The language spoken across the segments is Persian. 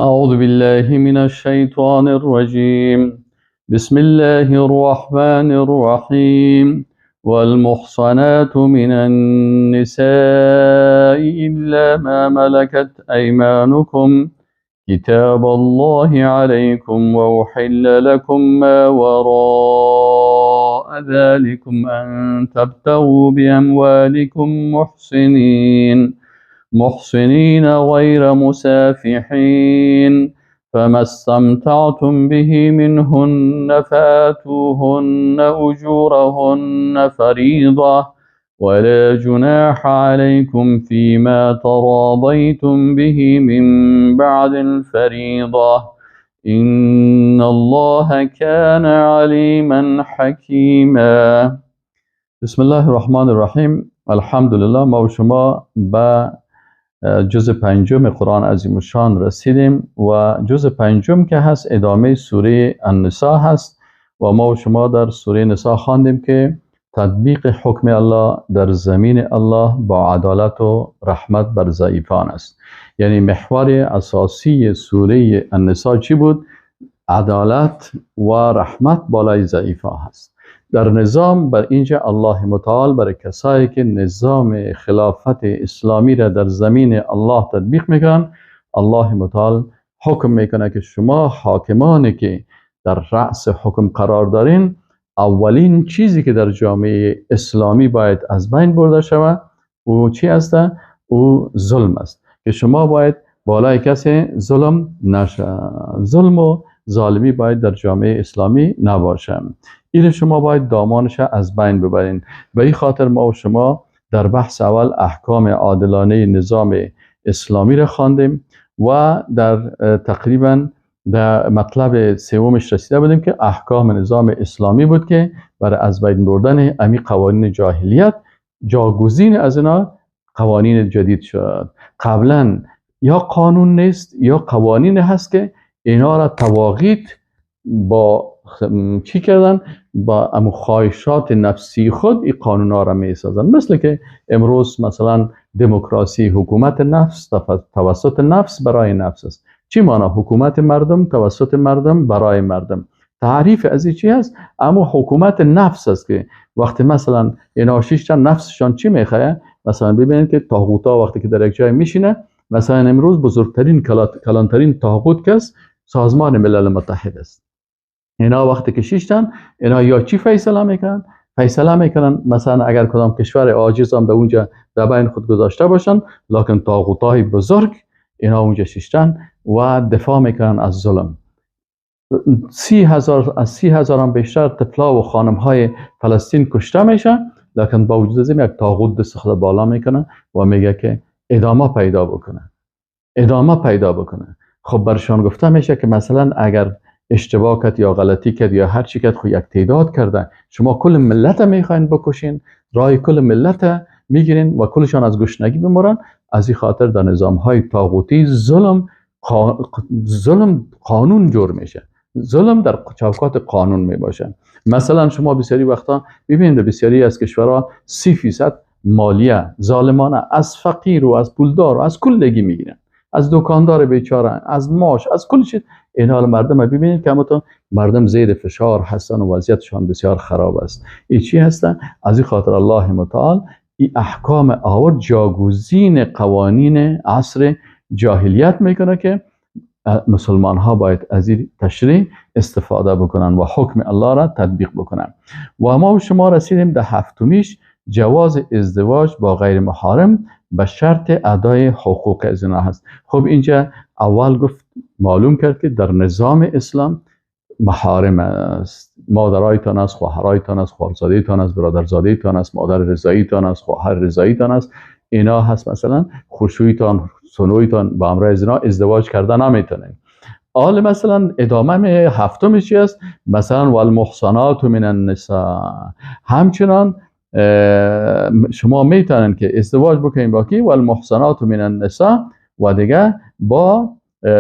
أعوذ بالله من الشيطان الرجيم. بسم الله الرحمن الرحيم. والمحصنات من النساء إلا ما ملكت أيمانكم كتاب الله عليكم وأحل لكم ما وراء ذلكم أن تبتغوا بأموالكم محصنين غير مسافحين فما استمتعتم به منهن فآتوهن أجورهن فريضة ولا جناح عليكم فيما تراضيتم به من بعد الفريضة إن الله كان عليما حكيما. بسم الله الرحمن الرحیم. الحمدلله ما و شما به جزء پنجم قرآن عظیم الشان رسیدیم و جزء پنجم که هست ادامه سوره النساء هست و ما و شما در سوره نساء خواندیم که تطبیق حکم الله در زمین الله با عدالت و رحمت بر ضعیفان است. یعنی محور اساسی سوره النساء چی بود؟ عدالت و رحمت بالای ضعیفان هست. در نظام بر اینجا الله متعال برای کسایی که نظام خلافت اسلامی را در زمین الله تطبیق میکنن، الله متعال حکم میکنه که شما حاکمانی که در رأس حکم قرار دارین، اولین چیزی که در جامعه اسلامی باید از بین برده شود او چی است؟ او ظلم است، که شما باید بالای کسی ظلم نشه. ظلم و ظالمی باید در جامعه اسلامی نباشه. این شما باید دامانش از بین ببرین. به این خاطر ما و شما در بحث اول احکام عادلانه نظام اسلامی را خواندیم و در تقریبا در مطلب سومش رسیده بودیم که احکام نظام اسلامی بود که برای از بین بردن امی قوانین جاهلیت جاگزین از اینا قوانین جدید شد. قبلا یا قانون نیست یا قوانین هست که اینا را تواغیت با چی کردن؟ با امو خواهشات نفسی خود این قانون ها را می سازن. مثل که امروز مثلا دموکراسی حکومت نفس توسط نفس برای نفس است. چی مانا حکومت مردم توسط مردم برای مردم؟ تعریف از این چی هست؟ اما حکومت نفس است که وقتی مثلا اینا شیشتن نفسشان چی میخواه؟ مثلا ببینید که طاغوتا وقتی که در یک جای میشینه، مثلا امروز بزرگترین کلانترین طاغوت کس سازمان ملل متحد است. اینا وقتی که شیشتن اینا یا چی فیصله میکنن؟ فیصله میکنن مثلا اگر کدام کشور عاجز هم در اونجا در بین خود گذاشته باشن، لکن طاغوتای بزرگ اینا اونجا شیشتن و دفاع میکنن از ظلم. 30,000 از 30,000 هم بیشتر طفلا و خانم های فلسطین کشته میشه، لکن با وجود از این یک طاغوت دست خود بالا میکنه و میگه که ادامه پیدا بکنه، ادامه پیدا بکنه. خب برشان گفته میشه که مثلا اگر اشتباه کرد یا غلطی کرد یا هر چی کرد، خب یک تعداد کرده، شما کل ملت میخواین بکشین، رای کل ملت میگیرین و کلشان از گشنگی بمرن. از این خاطر در نظام های طاغوتی ظلم قانون جور میشه، ظلم در چوکات قانون میباشه. مثلا شما بسیاری وقتا ببینید بسیاری از کشورها 30% مالیه ظالمانه از فقیر و از پولدار و از کلگی میگیرن، از دکاندار بیچاره، از ماش، از کل چیز. این حال مردم ببینید که همون مردم زیر فشار هستن و وضعیتشان بسیار خراب است. این چی هستن؟ از این خاطر الله متعال این احکام آورد جاگزین قوانین عصر جاهلیت میکنه که مسلمان ها باید از این تشریع استفاده بکنن و حکم الله را تطبیق بکنن. و ما و شما رسیدیم در هفتمیش، جواز ازدواج با غیر محارم به شرط ادای حقوق از اینا هست. خب اینجا اول گفت معلوم کرد که در نظام اسلام محارم است، مادرایتان است، خواهرایتان است، خواهرزاده‌تان است، برادرزاده‌تان است، مادر رضاییتان است، خواهر رضاییتان است، اینا هست. مثلا خوشویتان، سنویتان با امرای از اینا ازدواج کردن نمیتونین. حال مثلا ادامه هفتم چی است؟ مثلا والمحصنات من النساء، همچنان شما میتونن که ازدواج بکنین با کی؟ والمحصنات من النساء و دیگه با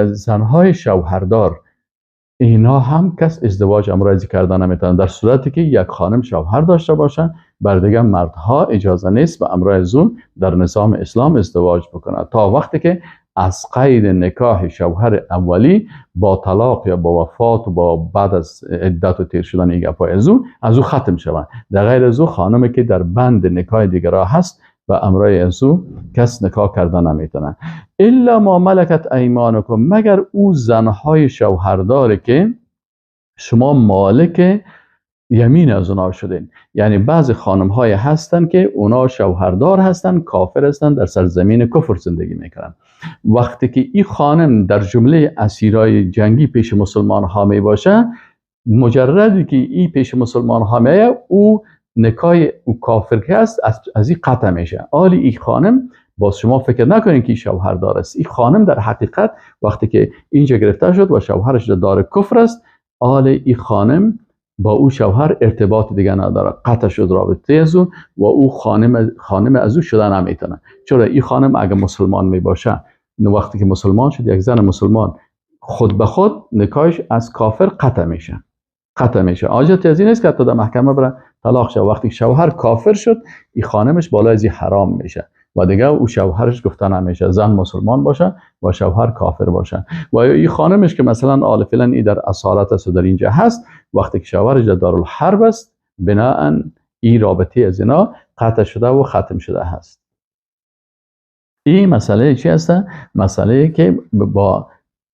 زنهای شوهردار. اینا هم کس ازدواج امرازی کردن نمیتونن، در صورتی که یک خانم شوهر داشته باشن، بر دیگه مردها اجازه نیست به امرای زون در نظام اسلام ازدواج بکنن تا وقتی که از قید نکاح شوهر اولی با طلاق یا با وفات و با بعد از عدت و تیر شدن این گپای از او ختم شوند. در غیر از او خانمی که در بند نکاح دیگرها هست و امرای از او کس نکاح کرده نمیتونه. الا ما ملکت ایمانکم، مگر او زنهای شوهرداره که شما مالک یمین از اونا شدین. یعنی بعضی خانم های هستن که اونا شوهردار هستن، کافر هستن، در سرزمین کفر زندگی میکنن. وقتی که این خانم در جمله اسیرای جنگی پیش مسلمان ها می باشه، مجردی که این پیش مسلمان ها میه، او نکاح او کافر که هست از این قطع میشه. آلی این خانم، باز شما فکر نکنین که شوهردار است. این خانم در حقیقت وقتی که اینجا گرفته شد و شوهرش در دار کفر است، آل این خانم با او شوهر ارتباط دیگه نداره، قطع شد رابطه از او و او خانم از او شده نمیتونه. چرا؟ این خانم اگه مسلمان می باشه، وقتی که مسلمان شد، یک زن مسلمان خود به خود نکاحش از کافر قطع میشه، قطع میشه. حاجت از این نیست که حتی در محکمه بره طلاق شه. وقتی شوهر کافر شد، این خانمش بالای از حرام میشه و دیگه او شوهرش گفته نمیشه. زن مسلمان باشه و شوهر کافر باشه. و یا این خانمش که مثلا آل فعلا ای در اسارت است و در اینجا هست، وقتی که شوهرش در دارالحرب است، بناءً این رابطه از اینا قطع شده و ختم شده هست. این مسئله چی هست؟ مسئله که با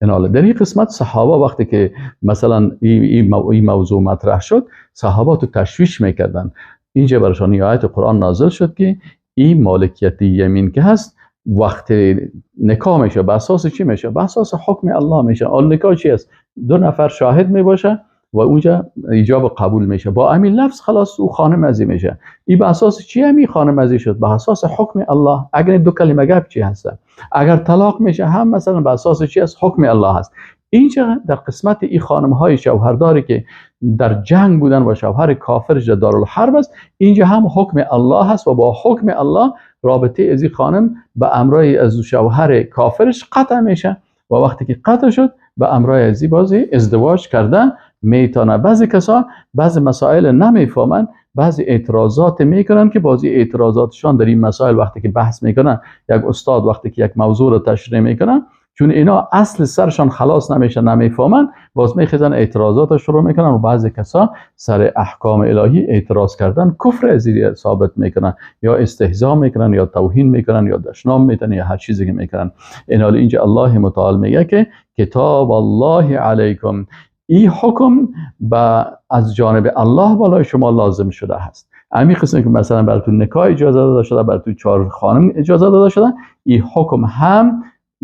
اناله در این قسمت صحابه وقتی که مثلا این موضوع مطرح شد، صحابه تو تشویش میکردن. اینجا برشان آیت قرآن نازل شد که این مالکیت یمین که هست وقتی نکاح میشه به اساس چی میشه؟ به اساس حکم الله میشه. آن نکاح چی است؟ دو نفر شاهد میباشه و اونجا ایجاب قبول میشه. با همین لفظ خلاص او خانم ازی میشه. این به اساس چی همی خانم ازی شد؟ به اساس حکم الله. اگر دو کلمه گپ چی هست؟ اگر طلاق میشه هم مثلا به اساس چی است؟ حکم الله هست. اینجا در قسمت این خانم های شوهرداری که در جنگ بودن و شوهر کافرش در دارالحرب است، اینجا هم حکم الله هست و با حکم الله رابطه از این خانم به امرای از شوهر کافرش قطع میشه و وقتی که قطع شد به امرای از این بازی ازدواج کردن میتونه. بعضی کسا بعضی مسائل نمیفهمن، بعضی اعتراضات میکنن که بعضی اعتراضاتشان در این مسائل وقتی که بحث میکنن، یک استاد وقتی که یک موضوع رو تشریح میکنن، چون اینا اصل سرشان خلاص نمیشه، نمیفهمن، باز میخیزن اعتراضات شروع میکنن و بعضی کسا سر احکام الهی اعتراض کردن کفر ازی ثابت میکنن، یا استهزا میکنن، یا توهین میکنن، یا دشنام میتن، یا هر چیزی که میکنن. این اینجا الله متعال میگه که کتاب الله علیکم، این حکم با از جانب الله بالای شما لازم شده هست. همین قسم که مثلا براتون نکاح اجازه داده شده، براتون چهار خانم اجازه داده شده، این حکم هم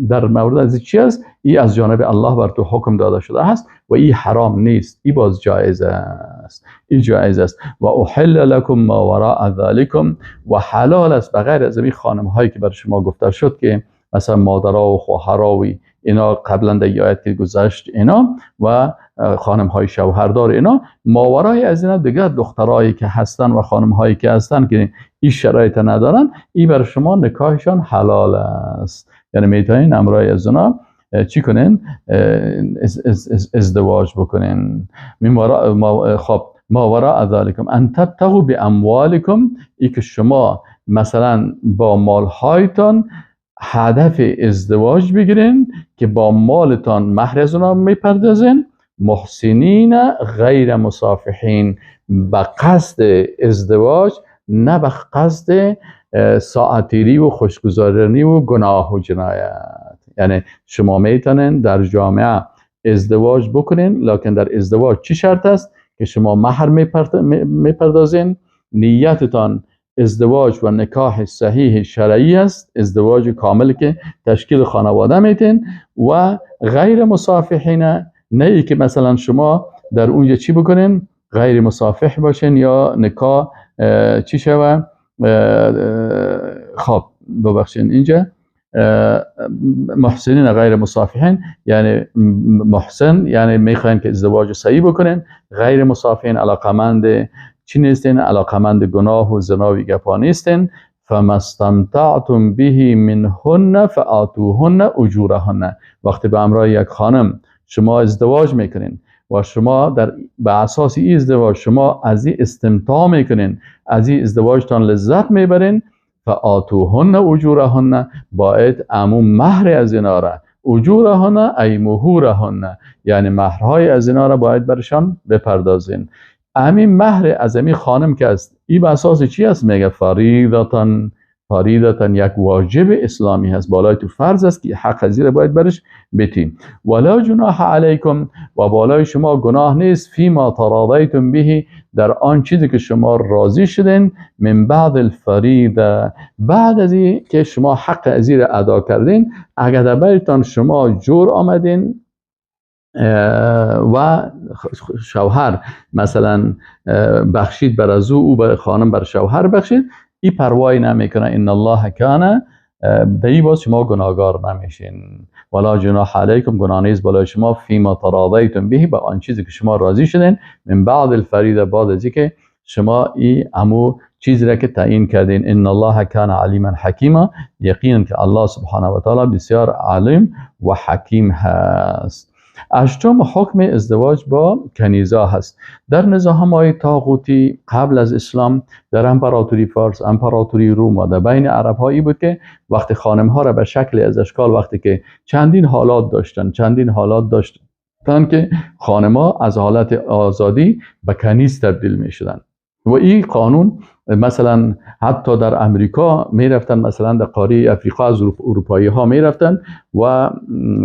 در مورد از چی است؟ این از جانب الله بر تو حکم داده شده است و این حرام نیست، این باز جایز است، این جایز است. و احل لکم ما وراء ذلکم، و حلال است به غیر از این خانم هایی که بر شما گفته شد که مثلا مادرها و خواهرها و اینا قبلا در آیت که گذشت اینا و خانم های شوهردار اینا، ماورای از اینا دیگه دخترایی که هستن و خانم هایی که هستن که این شرایط ندارن، این بر شما نکاحشان حلال است. یعنی میتونین امرای از اونا چی کنین؟ ازدواج بکنین. خب ما وراء ذلکم ان تبتغوا باموالکم، ای که شما مثلا با مالهایتان هدف ازدواج بگیرین که با مالتان مهر از اونا میپردازین، محسنین غیر مصافحین، به قصد ازدواج، نه به قصد ساعتیری و خوشگذرانی و گناه و جنایت. یعنی شما میتونین در جامعه ازدواج بکنین، لکن در ازدواج چی شرط است؟ که شما مهر میپردازین، نیتتان ازدواج و نکاح صحیح شرعی است، ازدواج کامل که تشکیل خانواده میتین، و غیر مصافحین، نه ای که مثلا شما در اونجا چی بکنین؟ غیر مصافح باشین یا نکاح چی شوه؟ خب ببخشین اینجا محسنین غیر مصافحین، یعنی محسن یعنی میخواین که ازدواج صحیح بکنین، غیر مصافحین علاقمند چی نیستین؟ علاقمند گناه و زنا و گپا نیستین. فما استمتعتم به منهن فآتوهن اجورهن، وقتی به همراه یک خانم شما ازدواج میکنین و شما در به اساس این ازدواج شما از این استمتاع میکنین، از این ازدواجتان لذت میبرین، فآتوهن اجورهن، باید امو مهر از اینا را، اجورهن ای مهورهن، یعنی مهرهای از اینا را باید برشان بپردازین. همین مهر از همین خانم که است، این به اساس چی است؟ میگه فریضتن، فریضتن یک واجب اسلامی هست، بالای تو فرض است که حق از باید برش بتیم. ولا جناح علیکم، و بالای شما گناه نیست، فیما تراضیتم به، در آن چیزی که شما راضی شدین، من بعد الفریضه، بعد از این که شما حق از ادا کردین، اگر در برتان شما جور آمدین و شوهر مثلا بخشید بر از او بر خانم بر شوهر بخشید، این پروایی نمیکنه. ان الله کان، دی باز شما گناهگار نمیشین. ولا جناح علیکم، گناه نیست بالای شما، فیما تراضیتم به، با آن چیزی که شما راضی شدین، من بعد الفریضه، بعد از اینکه شما ای امو چیزی را که تعیین کردین. ان الله کان علیما حکیما، یقینا که الله سبحانه و تعالی بسیار عالم و حکیم هست. هشتم، حکم ازدواج با کنیزا هست. در نظام های طاغوتی قبل از اسلام در امپراتوری فارس، امپراتوری روم و در بین عرب هایی بود که وقتی خانم ها را به شکل از اشکال، وقتی که چندین حالات داشتن، چندین حالات داشتن که خانم ها از حالت آزادی به کنیز تبدیل می شدن. و این قانون مثلا حتی در امریکا می رفتن، مثلا در قاره افریقا از اروپایی ها می رفتن و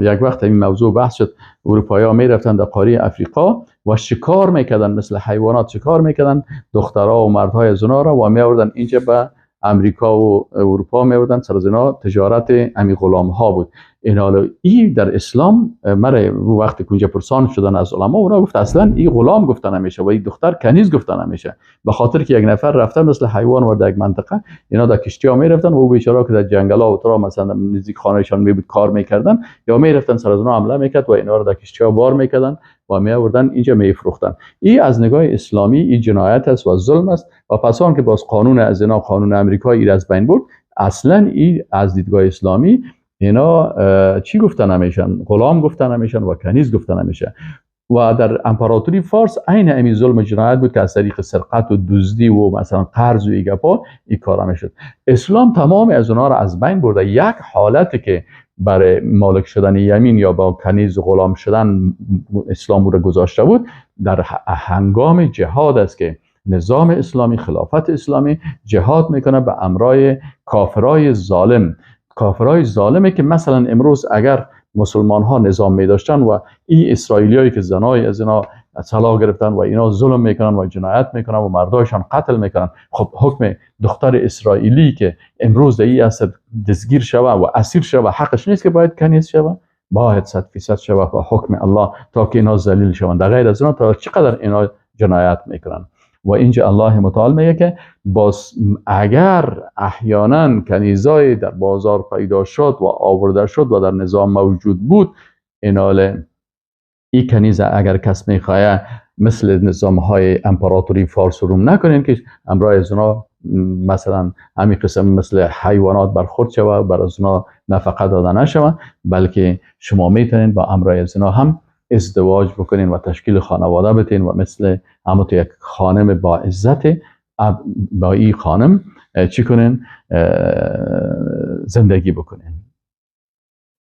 یک وقت این موضوع بحث شد، اروپایی ها می رفتن در قاره افریقا و شکار میکردن، مثل حیوانات شکار میکردن دخترها و مردهای از اونا را و می آوردن اینجا به امریکا و اروپا می آوردن، سر از اینا تجارت امی غلام ها بود. این حالا ای در اسلام مره وقتی که اونجا پرسان شدن از علما، اونا گفت اصلا این غلام گفته نمیشه و این دختر کنیز گفته نمیشه، به خاطر که یک نفر رفته مثل حیوان وارد یک منطقه، اینا در کشتی ها میرفتن و او بیچاره که در جنگل ها و ترا مثلا نزدیک خانهشان می بود کار میکردن یا میرفتن سر از اونا حمله میکرد و اینا رو در کشتی ها بار میکردن و می آوردن اینجا میفروختن. این از نگاه اسلامی این جنایت است و ظلم است. و پس آن که باز قانون از اینا، قانون امریکا از بین برد، اصلا این از دیدگاه اسلامی اینا چی گفته نمیشن؟ غلام گفته نمیشن و کنیز گفته نمیشه. و در امپراتوری فارس عین امی ظلم و جنایت بود که از طریق سرقت و دزدی و مثلا قرض و ایگپا این کارا میشد. اسلام تمام از اونها را از بین برده. یک حالتی که برای مالک شدن یمین یا با کنیز و غلام شدن اسلام رو گذاشته بود، در هنگام جهاد است که نظام اسلامی، خلافت اسلامی جهاد میکنه به امرای کافرای ظالم. کافرای ظالمه که مثلا امروز اگر مسلمان ها نظام می داشتن و این اسرائیلیایی که زنای از اینا سلاح گرفتن و اینا ظلم میکنن و جنایت میکنن و مردایشان قتل میکنن، خب حکم دختر اسرائیلی که امروز در این عصر دستگیر شوه و اسیر شوه، حقش نیست که باید کنیز شوه، باید 100% شوه و حکم الله تا که اینا ذلیل شوند. در غیر از اینا تا چقدر اینا جنایت میکنن. و اینجا الله متعال میگه که باز اگر احیانا کنیزای در بازار پیدا شد و آورده شد و در نظام موجود بود، ایناله این کنیزه اگر کس میخواه مثل نظام های امپراتوری فارس و روم نکنین که امرای از اونا مثلا همین قسم مثل حیوانات برخورد شوه، بر از اونا نفقه داده نشوه، بلکه شما میتونین با امرای از اونا هم ازدواج بکنین و تشکیل خانواده بتین و مثل همون تو یک خانم با عزت با این خانم چی کنین؟ زندگی بکنین.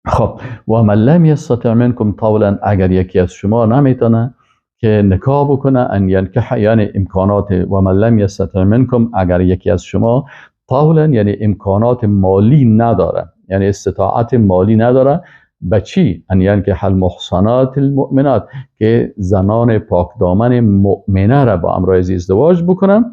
خب و من لم یستطع منکم طولا، اگر یکی از شما نمیتونه که نکاح بکنه، ان ینکح یعنی امکانات، و من لم یستطع منکم اگر یکی از شما طولا یعنی امکانات مالی نداره، یعنی استطاعت مالی نداره، به چی؟ ان ینکح المحصنات المؤمنات، که زنان پاک دامن مؤمنه را با امرای ازدواج بکنن.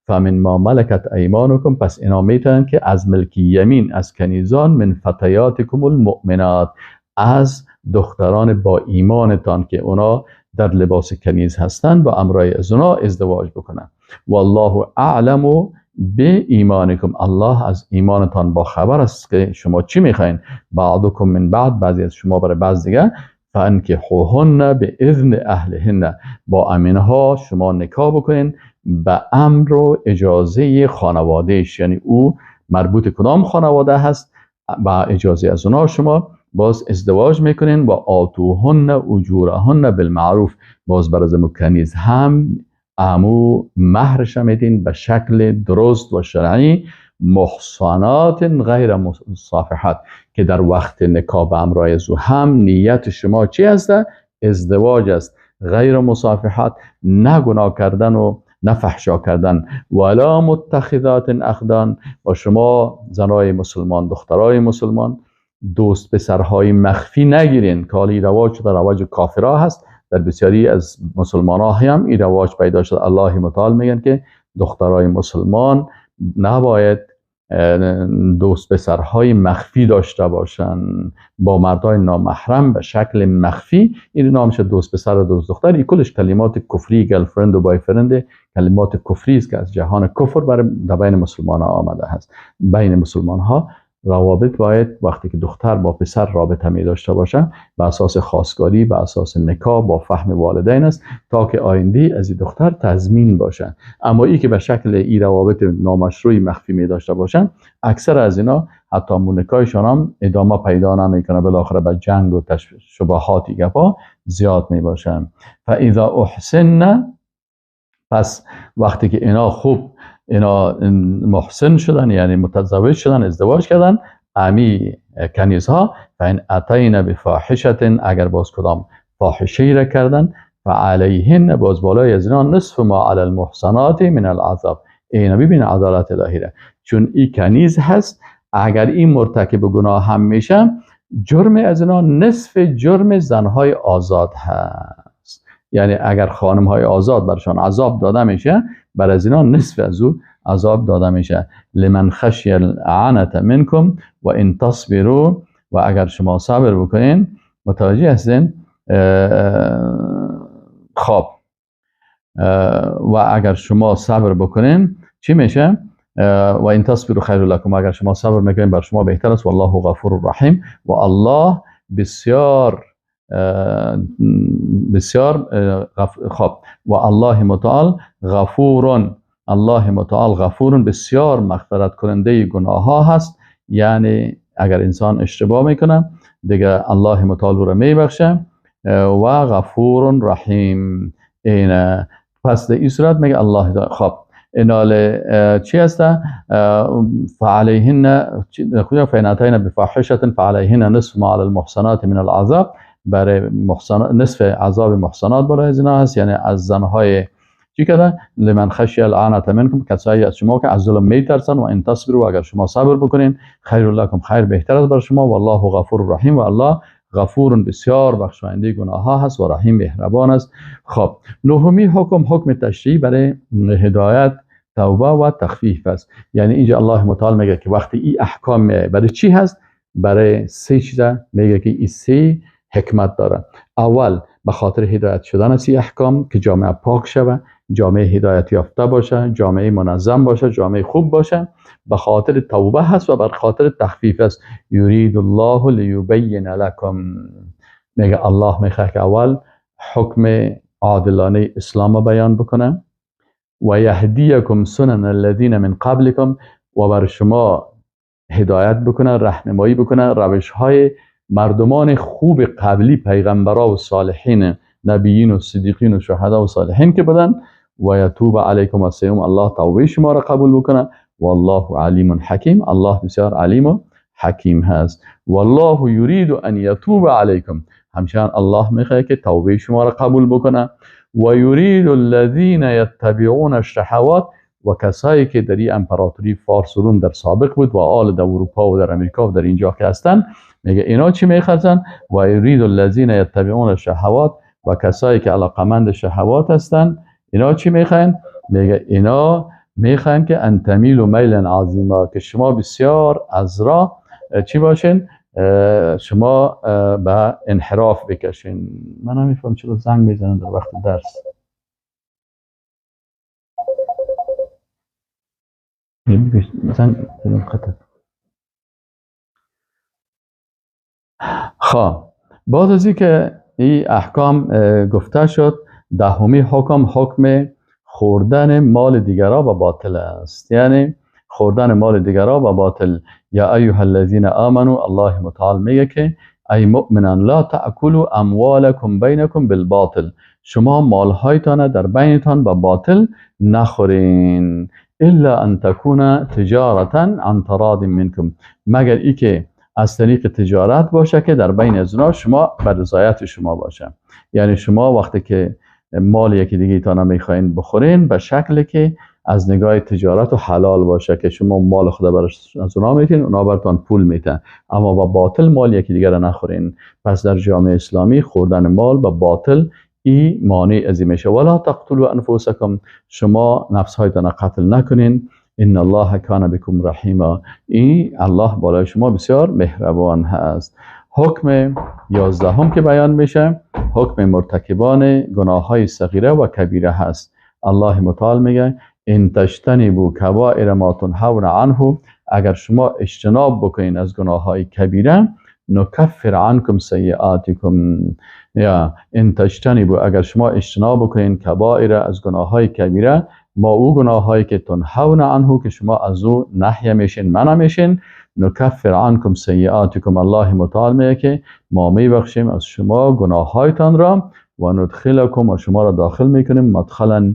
فمن ما ملکت ایمانکم، پس اینا میتونن که از ملک یمین، از کنیزان، من فتیاتکم المؤمنات، از دختران با ایمانتان که اونا در لباس کنیز هستند با امرای از اونا ازدواج بکنن. والله اعلم به ایمانکم، الله از ایمانتان با خبر است که شما چی میخواین. بعضکم من بعد، بعضی از شما برای بعض دیگه. فانکحوهن به اذن اهلهن، با امینها شما نکاح بکنین به امر و اجازه خانوادهش، یعنی او مربوط کدام خانواده هست، با اجازه از اونا شما باز ازدواج میکنین. و آتوهن اجورهن بالمعروف، باز برای کنیز هم امو مهرش میدین به شکل درست و شرعی. محصنات غیر مصافحات، که در وقت نکاح به همراه از او هم نیت شما چی هست؟ ازدواج است. غیر مصافحات، نه گناه کردن و نه فحشا کردن. ولا متخذات اخدان، و شما زنای مسلمان، دخترای مسلمان، دوست پسرهای مخفی نگیرین که حالی رواج شده، رواج کافرها هست، در بسیاری از مسلمان ها هم این رواج پیدا شده. الله متعال میگن که دخترای مسلمان نباید دوست پسرهای مخفی داشته باشن با مردای نامحرم به شکل مخفی. این نامش دوست پسر و دوست دختر، این کلش کلمات کفری، girlfriend و boyfriend، کلمات کفری است که از جهان کفر برای در بین مسلمان ها آمده هست. بین مسلمان ها روابط باید وقتی که دختر با پسر رابطه می داشته باشه به اساس خواستگاری، به اساس نکاح، با فهم والدین است تا که آینده از این دختر تضمین باشه. اما ای که به شکل ای روابط نامشروعی مخفی می داشته باشن، اکثر از اینا حتی نکاحشان هم ادامه پیدا نمیکنه، بالاخره به جنگ و شبهات گپا زیاد می باشن. فاذا احسن، پس وقتی که اینا خوب اینا محسن شدن، یعنی متزوج شدن، ازدواج کردن، امی کنیزها، فان اتینا بفاحشه، اگر باز کدام فاحشه را کردن، فعلیهن، باز بالای از اینا نصف ما علی المحصنات من العذاب. اینا ببین عدالت الهی را، چون این کنیز هست، اگر این مرتکب گناه هم میشه، جرم از اینا نصف جرم زنهای آزاد هست. یعنی اگر خانم های آزاد برشان عذاب داده میشه، بر از اینا نصف از او عذاب داده میشه. لمن خشی العنة منکم و ان تصبروا، و اگر شما صبر بکنین، متوجه هستین؟ خب و اگر شما صبر بکنین چی میشه؟ و ان تصبروا خیر لکم، اگر شما صبر میکنین بر شما بهتر است. والله غفور رحیم، و الله بسیار بسیار خب و الله متعال غفورون، الله متعال غفورون، بسیار مغفرت کننده گناه ها هست. یعنی اگر انسان اشتباه میکنه دیگه الله متعال رو میبخشه. و غفور رحیم. این پس در این صورت میگه الله خب اینال چی هست؟ فعلیهن فإن اتینا بفاحشة فعلیهن نصف ما علی المحصنات من العذاب، برای نصف عذاب محصنات برای زنا هست، یعنی از زنهای چی کردن؟ لمن خشی العنة منکم، کسایی از شما که از ظلم میترسن، و ان تصبروا، اگر شما صبر بکنین، خیر لکم، خیر بهتر است بر شما. والله غفور رحیم، و الله غفور بسیار بخشاینده گناه ها هست و رحیم مهربان است. خب نهمی حکم، حکم تشریع برای هدایت، توبه و تخفیف است. یعنی اینجا الله متعال میگه که وقتی این احکام برای چی هست؟ برای سه چیز میگه که این سه حکمت داره. اول به خاطر هدایت شدن از این احکام که جامعه پاک شوه، جامعه هدایت یافته باشه، جامعه منظم باشه، جامعه خوب باشه. به خاطر توبه هست و بر خاطر تخفیف است. یرید الله لیبین لکم، میگه الله میخواد که اول حکم عادلانه اسلام بیان بکنه، و یهدیکم سنن الذین من قبلکم، و بر شما هدایت بکنه، راهنمایی بکنه، روش های مردمان خوب قبلی، پیغمبرا و صالحین، نبیین و صدیقین و شهدا و صالحین که بودن. و یتوب علیکم، و سیوم الله توبه شما را قبول بکنه. والله علیم حکیم، الله بسیار علیم و حکیم هست. والله یرید ان یتوب علیکم، همچنان الله میخواد که توبه شما را قبول بکنه. و یرید الذین یتبعون الشهوات، و کسایی که در این امپراتوری فارس و روم در سابق بود و آل در اروپا و در امریکا و در اینجا که هستن، میگه اینا چی میخواستن؟ و یرید الذین یتبعون الشهوات، و کسایی که علاقمند شهوات هستن اینا چی میخواین؟ میگه اینا میخواین که ان تمیلوا میلا عظیما، که شما بسیار از راه چی باشین؟ شما به انحراف بکشین. من نمیفهم چرا زنگ میزنن در وقت درس. زنگ خطر. خب بعد از اینکه این احکام گفته شد، دهمی حکم، حکم خوردن مال دیگرا و باطل است. یعنی خوردن مال دیگرا و باطل. یا ایها الذین آمنوا، الله متعال میگه که ای مؤمنان لا تأکلوا اموالکم بینکم بالباطل، شما مالهایتان در بینتان با باطل نخورین. الا ان تکون تجارتا عن تراض منکم، مگر ای که از طریق تجارت باشه که در بین از اونا شما بر رضایت شما باشه. یعنی شما وقتی که مال یکی دیگه تا نمیخواین بخورین، به شکلی که از نگاه تجارت و حلال باشه که شما مال خدا براش از اونا میتین، اونا براتون پول میتن، اما با باطل مال یکی دیگه را نخورین. پس در جامعه اسلامی خوردن مال با باطل ای مانع از این میشه. ولا تقتلوا انفسکم، شما نفس هایتان قتل نکنین. ان الله کان بكم رحیما، ای الله بالای شما بسیار مهربان هست. حکم 11 که بیان میشه حکم مرتکبان گناه های صغیره و کبیره هست. الله متعال میگه ان تجتنبوا کبائر ما تنهون عنه، اگر شما اجتناب بکنین از گناه های کبیره، نکفر عنکم سیئاتکم. یا ان تجتنبوا، اگر شما اجتناب بکنین کبائر از گناه های کبیره، ما او گناه هایی که تنهون عنه که شما از او نهی میشین، منع میشین، نکفر عنکم سیئاتکم، الله متعال میگه که ما میبخشیم از شما گناه هایتان را، و ندخلکم، و شما را داخل میکنیم مدخلا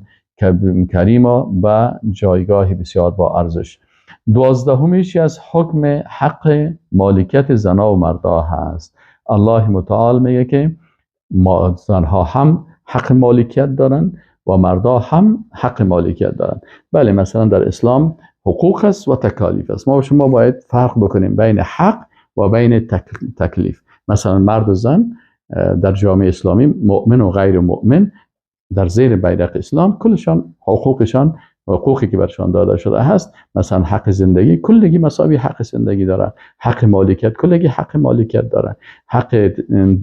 کریما، به جایگاه بسیار با ارزش. 12 از حکم حق مالکیت زنا و مردا هست. الله متعال میگه که زنها هم حق مالکیت دارن و مردا هم حق مالکیت دارن. بله، مثلا در اسلام حقوق است و تکالیف است. ما و شما باید فرق بکنیم بین حق و بین تکلیف. مثلا مرد و زن در جامعه اسلامی، مؤمن و غیر مؤمن، در زیر بیرق اسلام کلشان حقوقشان، حقوقی که برشان داده شده هست، مثلا حق زندگی کلگی مساوی حق زندگی داره، حق مالکیت کلگی حق مالکیت داره، حق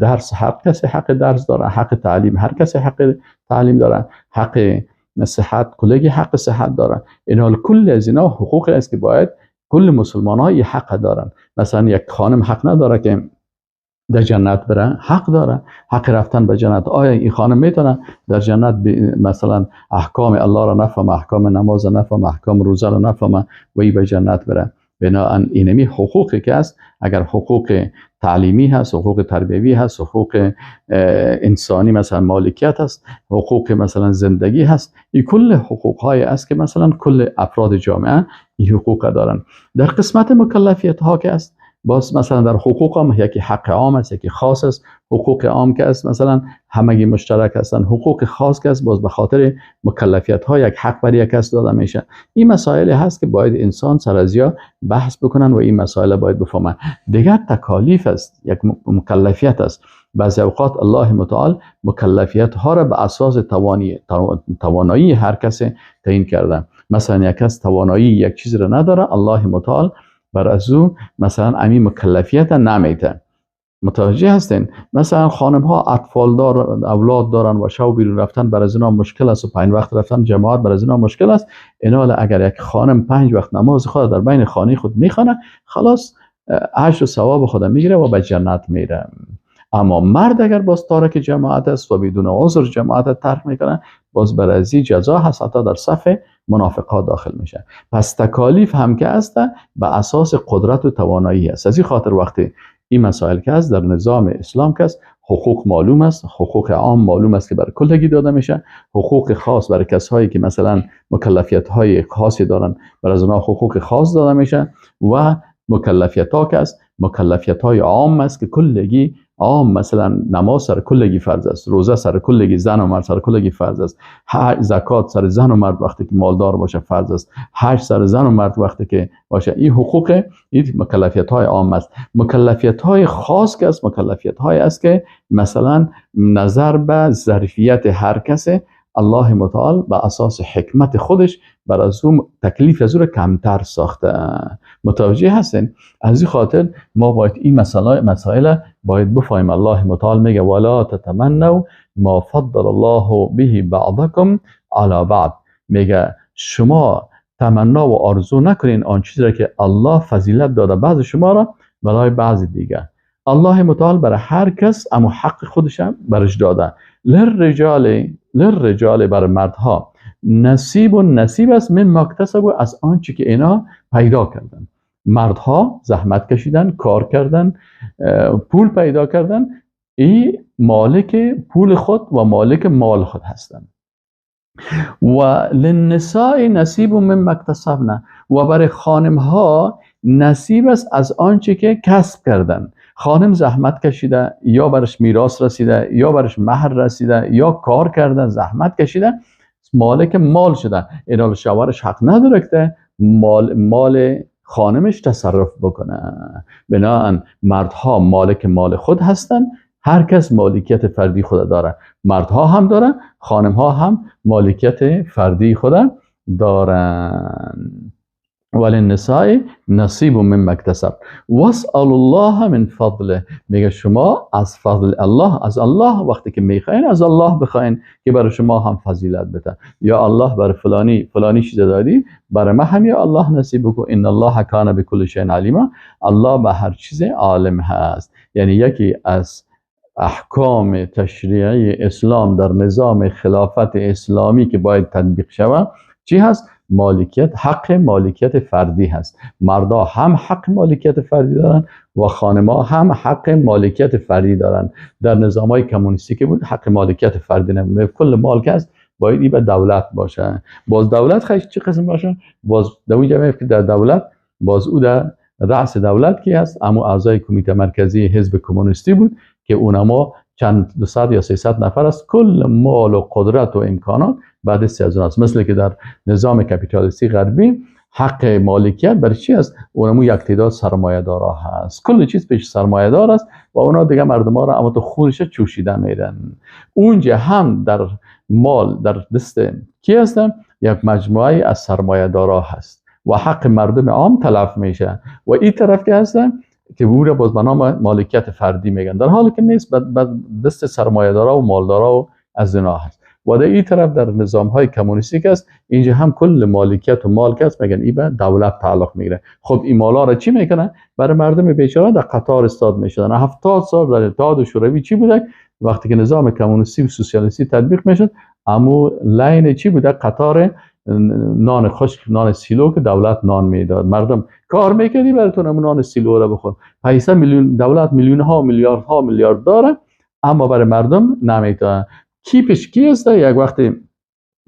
درس هر کسی حق درس داره، حق تعلیم هر کسی حق تعلیم داره، حق صحت کلگی حق صحت داره. اینا کل از اینا حقوق است که باید کل مسلمان ها حق دارن. مثلا یک خانم حق نداره که در جنت بره، حق داره، حق رفتن به جنت. آیا این خانم میتونه در جنت مثلا احکام الله را نفهمه، احکام نماز را نفهمه، احکام روزه را نفهمه و ای به جنت بره؟ بنابراین اینمی حقوقی که است، اگر حقوق تعلیمی هست، حقوق تربیوی هست، حقوق انسانی مثلا مالکیت هست، حقوق مثلا زندگی هست، این کل حقوق های است که مثلا کل افراد جامعه این حقوق دارن. در قسمت مکلفیت ها که است، باز مثلا در حقوق هم یکی حق عام است، یکی خاص است. حقوق عام که است مثلا همگی مشترک هستند، حقوق خاص که است باز به خاطر مکلفیت ها یک حق برای یک کس داده میشه. این مسائل هست که باید انسان سر از یا بحث بکنن و این مسائل باید بفهمن. دیگر تکالیف است، یک مکلفیت است. بعضی اوقات الله متعال مکلفیت ها را به اساس توانایی هر کس تعیین کرده. مثلا یک کس توانایی یک چیز را نداره، الله متعال بر از او مثلا امی مکلفیت نمیده. متوجه هستین؟ مثلا خانم ها اطفال دار، اولاد دارن و شب بیرون رفتن بر از اینا مشکل است و 5 وقت رفتن جماعت بر از اینا مشکل است. اینا اگر یک خانم 5 وقت نماز خود در بین خانه خود میخوانه، خلاص اجر و ثواب خود میگیره و به جنت میره. اما مرد اگر باز تارک جماعت است و بدون عذر جماعت ترک میکنه، باز بر از جزا هست، حتی در صف منافقات داخل میشه. پس تکالیف هم که است به اساس قدرت و توانایی است. از این خاطر وقتی این مسائل که است در نظام اسلام که است، حقوق معلوم است، حقوق عام معلوم است که بر کلگی داده میشه، حقوق خاص برای کسایی که مثلا مکلفیت های خاصی دارن بر از اونها حقوق خاص داده میشه، و مکلفیت ها که است مکلفیت های عام است که کلگی عام، مثلا نماز سر کلگی فرض است، روزه سر کلگی زن و مرد سر کلگی فرض است، زکات سر زن و مرد وقتی که مالدار باشه فرض است، حج سر زن و مرد وقتی که باشه. این حقوق، این مکلفیت های عام است. مکلفیت های خاص که است، مکلفیت های است که مثلا نظر به ظرفیت هر کس الله متعال به اساس حکمت خودش بر از او تکلیف از او را کمتر ساخته. متوجه هستین؟ از این خاطر ما باید این مسائل باید بفهمیم. الله متعال میگه ولا تتمنوا ما فضل الله به بعضکم علی بعض. میگه شما تمنا و آرزو نکنین آن چیزی را که الله فضیلت داده بعض شما را برای بعض دیگه. الله متعال برای هر کس اما حق خودش هم برش داده. للرجال برای مردها نصیب و نصیب است من مکتسب، از آنچه که اینا پیدا کردن. مردها زحمت کشیدن، کار کردن، پول پیدا کردن، ای مالک پول خود و مالک مال خود هستن. و للنساء نصیب مما اکتسبن، و برای خانم ها نصیب است از آنچه که کسب کردن. خانم زحمت کشیده، یا برش میراث رسیده، یا برش مهر رسیده، یا کار کرده، زحمت کشیده، مالک مال شده. این شوهرش حق نداره که مال خانمش تصرف بکنه. بنابراین مردها مالک مال خود هستن، هر کس مالکیت فردی خود داره. مردها هم دارن، خانمها هم مالکیت فردی خود دارن. وللنساء نصیب مما اکتسب واسأل الله من فضله. میگه شما از فضل الله، از الله وقتی که میخواین از الله بخواین که برای شما هم فضیلت بده. یا الله برای فلانی فلانی چیز دادی، برای من هم یا الله نصیب بکن. ان الله کان بكل شیء علیما، الله به هر چیز عالم هست. یعنی یکی از احکام تشریعی اسلام در نظام خلافت اسلامی که باید تطبیق شود چی هست؟ مالکیت، حق مالکیت فردی هست. مردا هم حق مالکیت فردی دارن و خانم‌ها هم حق مالکیت فردی دارن. در نظام‌های کمونیستی که بود حق مالکیت فردی نبود، کل مال که هست باید ای به دولت باشه. باز دولت خیلی چه قسم باشه؟ باز در اونجا که در دولت باز او در رأس دولت کی هست؟ اما اعضای کمیته مرکزی حزب کمونیستی بود که اونما چند 200 یا 300 نفر است. کل مال و قدرت و امکانات بعد از اون است. مثل که در نظام کپیتالیستی غربی حق مالکیت برای چی است؟ اونمو یک تعداد سرمایه دارا هست، کل چیز پیش سرمایه دار است و اونا دیگه مردم ها را اما تو خونش چوشیده میرن. اونجا هم در مال در دست کی هستن؟ یک مجموعه از سرمایه دارا هست و حق مردم عام تلف میشه. و این طرف که هستن که او را باز به نام مالکیت فردی میگن، در حالی که نیست، دست سرمایه‌دارا و مالدارا و از اینا هست. و در این طرف در نظام های کمونیستی که است، اینجا هم کل مالکیت و مال که است میگن این به دولت تعلق میگیره. خب این مالا را چی میکنن؟ برای مردم بیچاره در قطار استاد میشدن. 70 سال در اتحاد شوروی چی بوده؟ وقتی که نظام کمونیستی و سوسیالیستی تطبیق میشد، امو line چی بوده؟ قطار نان خشک، نان سیلو که دولت نان میداد. مردم کار میکردی براتون امو نان سیلو را بخور. پیسه میلیون دولت میلیون ها میلیارد ها میلیارد داره، اما برای مردم نمیتونه. کی پیش کی است؟ یک وقتی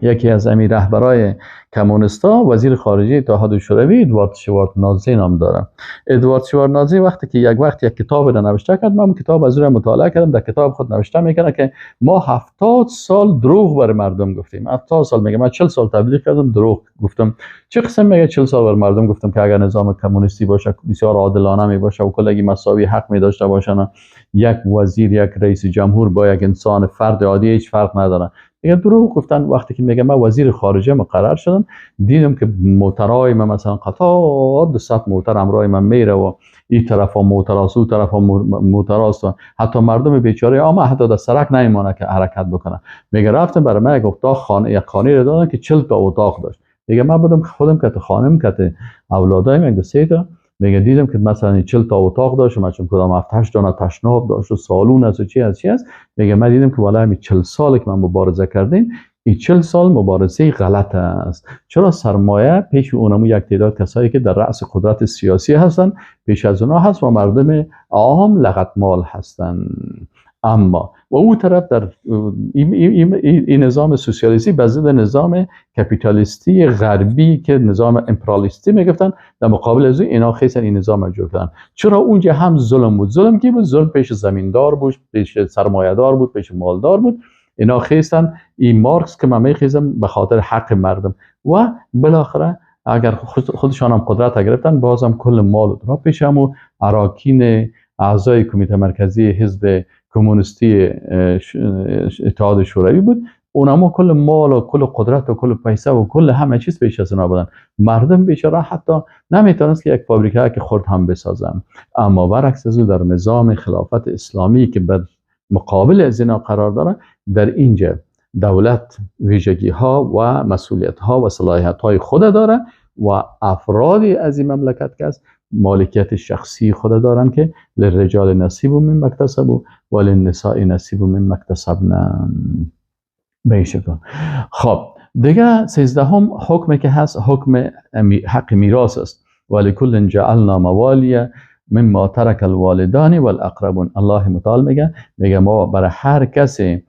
یکی از امیر رهبرای کمونیستا وزیر خارجه اتحاد شوروی ادوارد شواردنازه نام داره. ادوارد شواردنازه وقتی که یک وقت یک کتاب را نوشته کرد، من کتاب از او مطالعه کردم. در کتاب خود نوشته میکنه که ما 70 سال دروغ بر مردم گفتیم. 70 سال میگه من 40 سال تبلیغ کردم، دروغ گفتم. چه قسم میگه 40 سال بر مردم گفتم که اگر نظام کمونیستی باشه بسیار عادلانه می باشه و کلگی مساوی حق می داشته باشن، یک وزیر یک رئیس جمهور با یک انسان فرد عادی هیچ فرق نداره. دیگه دروغ گفتن. وقتی که میگه من وزیر خارجه مقرر شدم، دیدم که موترای من مثلا قطار 200 موتر همراه من میره و این طرفا موتراست و طرفا موتراست، حتی مردم بیچاره اما حتی در سرک نمیمونه که حرکت بکنه. میگه رفتم برای من یک اتاق خانه، یک خانه رو دادن که 40 تا اتاق داشت. میگه من بودم خودم که خانم که اولادایم یک دو سه تا. میگه دیدم که مثلا 40 تا اتاق داشت، مثلا کدام 7 8 دانه تشناب داشت و سالون است و چی از چی است. میگه من دیدم که والله همین 40 سال که من مبارزه کردیم، این 40 سال مبارزه غلط است. چرا سرمایه پیش اونمو یک تعداد کسایی که در رأس قدرت سیاسی هستن پیش از اونا هست و مردم عام لغتمال هستن. اما و او طرف در این نظام سوسیالیستی به ضد نظام کپیتالیستی غربی که نظام امپرالیستی میگفتن، در مقابل از اینا خیسن این نظام جور کردن. چرا اونجا هم ظلم بود؟ ظلم کی بود؟ ظلم پیش زمیندار بود، پیش سرمایه‌دار بود، پیش مالدار بود. اینا خیستن این مارکس که من میخیزم به خاطر حق مردم و بالاخره اگر خودشان هم قدرت گرفتن بازم کل مال را پیش همو اراکین اعضای کمیته مرکزی حزب کمونیستی اتحاد شوروی بود، اونما کل مال و کل قدرت و کل پیسه و کل همه چیز پیش از اونا بودن. مردم بیچاره حتی نمیتونست که یک فابریکه که خرد هم بسازن. اما برعکس از او در نظام خلافت اسلامی که بر مقابل از اینا قرار داره، در اینجا دولت ویژگی ها و مسئولیت ها و صلاحیت های خود داره و افرادی از این مملکت که است مالکیت شخصی خود دارن که للرجال نصیب مما اکتسبوا و للنساء نصیب مما اکتسبن. به این شکل. خب دیگه 13 حکمی که هست حکم حق میراث است. ولکل جعلنا موالی مما ترک الوالدان والاقربون. الله متعال میگه ما برای هر کسی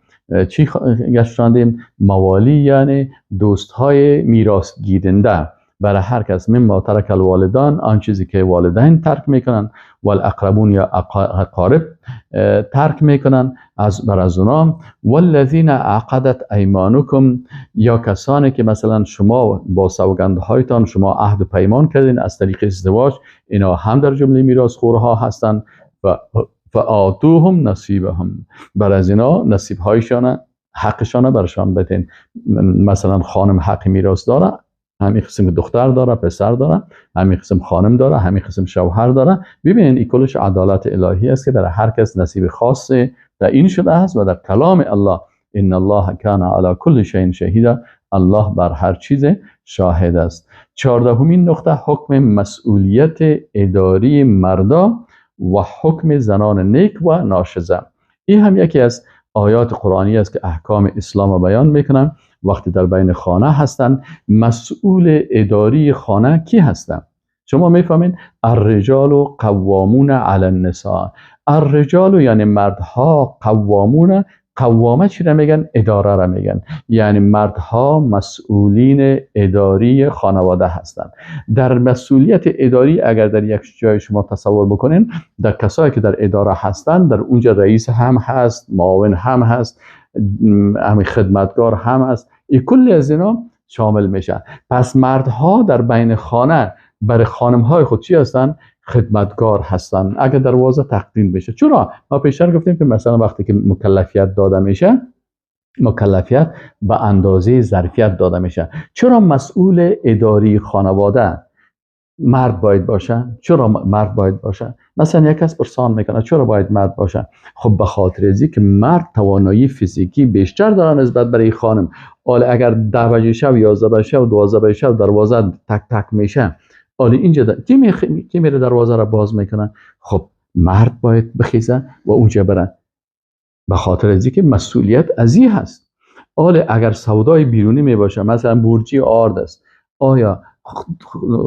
چی گشتاندیم؟ موالی یعنی دوست های میراث گیرنده برای هر کس، مما ترک الوالدان، آن چیزی که والدین ترک میکنن، والاقربون یا اقارب ترک میکنن از بر از اونا، والذین عقدت ایمانکم، یا کسانی که مثلا شما با سوگندهایتان شما عهد و پیمان کردین از طریق ازدواج، اینا هم در جمله میراث خورها هستند. و فآتوهم نصیبهم، بر از اینا نصیب هایشان، حقشان برشان بدین. مثلا خانم حق میراث داره، همین قسم دختر داره، پسر داره، همین قسم خانم داره، همین قسم شوهر داره. ببینین این کلش عدالت الهی است که در هر کس نصیب خاص در این شده است و در کلام الله ان الله کان علی کل شیء شهیدا، الله بر هر چیز شاهد است. 14مین نقطه، حکم مسئولیت اداری مردا و حکم زنان نیک و ناشزه. این هم یکی از آیات قرآنی است که احکام اسلام را بیان میکنن. وقتی در بین خانه هستند، مسئول اداری خانه کی هستند؟ شما میفهمین الرجال قوامون علی النساء. الرجال یعنی مردها، قوامون، قوامه چی را میگن؟ اداره را میگن. یعنی مردها مسئولین اداری خانواده هستند. در مسئولیت اداری اگر در یک جای شما تصور بکنین، در کسایی که در اداره هستند، در اونجا رئیس هم هست، معاون هم هست، همین خدمتگار هم هست، این کلی از اینا شامل میشن. پس مردها در بین خانه برای خانمهای خود چی هستن؟ خدمتگار هستن. اگر دروازه تقدیم بشه، چرا؟ ما پیشتر گفتیم که مثلا وقتی که مکلفیت داده میشه، مکلفیت به اندازه ظرفیت داده میشه. چرا مسئول اداری خانواده مرد باید باشه؟ چرا مرد باید باشه؟ مثلا یک کس پرسان میکنه چرا باید مرد باشه؟ خب به خاطر ازی که مرد توانایی فیزیکی بیشتر داره نسبت برای خانم. حالا اگر 10 بجه شب، 11 بجه شب، 12 بجه شب دروازه تک تک میشه، حالا اینجا کی میره دروازه را باز میکنه؟ خب مرد باید بخیزه و اونجا بره، به خاطر ازی که مسئولیت ازی هست. حالا اگر سودای بیرونی میباشه، مثلا برجی آرد است، آیا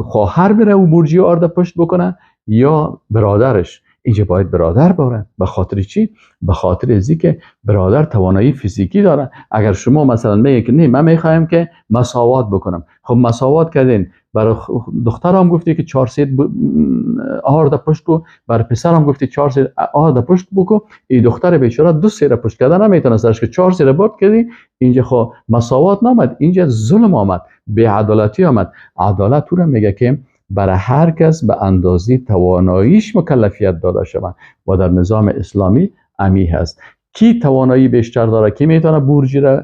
خواهر بره و برجی آرد پشت بکنه یا برادرش؟ اینجا باید برادر باره. به خاطر چی؟ به خاطر ازی که برادر توانایی فیزیکی داره. اگر شما مثلا میگه که نه من میخوایم که مساوات بکنم، خب مساوات کردین، برای دخترم گفتی که 4 سیت آرد پشت کو، برای پسرم گفتی 4 سیت آرد پشت بکو، این دختر بیچاره 2 سیره پشت کردن نمیتونه، سرش که 4 سیره برد کردی، اینجا خب مساوات نامد، اینجا ظلم آمد، بی‌عدالتی آمد. عدالت او را میگه که برای هر کس به اندازه تواناییش مکلفیت داده شود و در نظام اسلامی امی هست. کی توانایی بیشتر داره، کی میتونه برجی را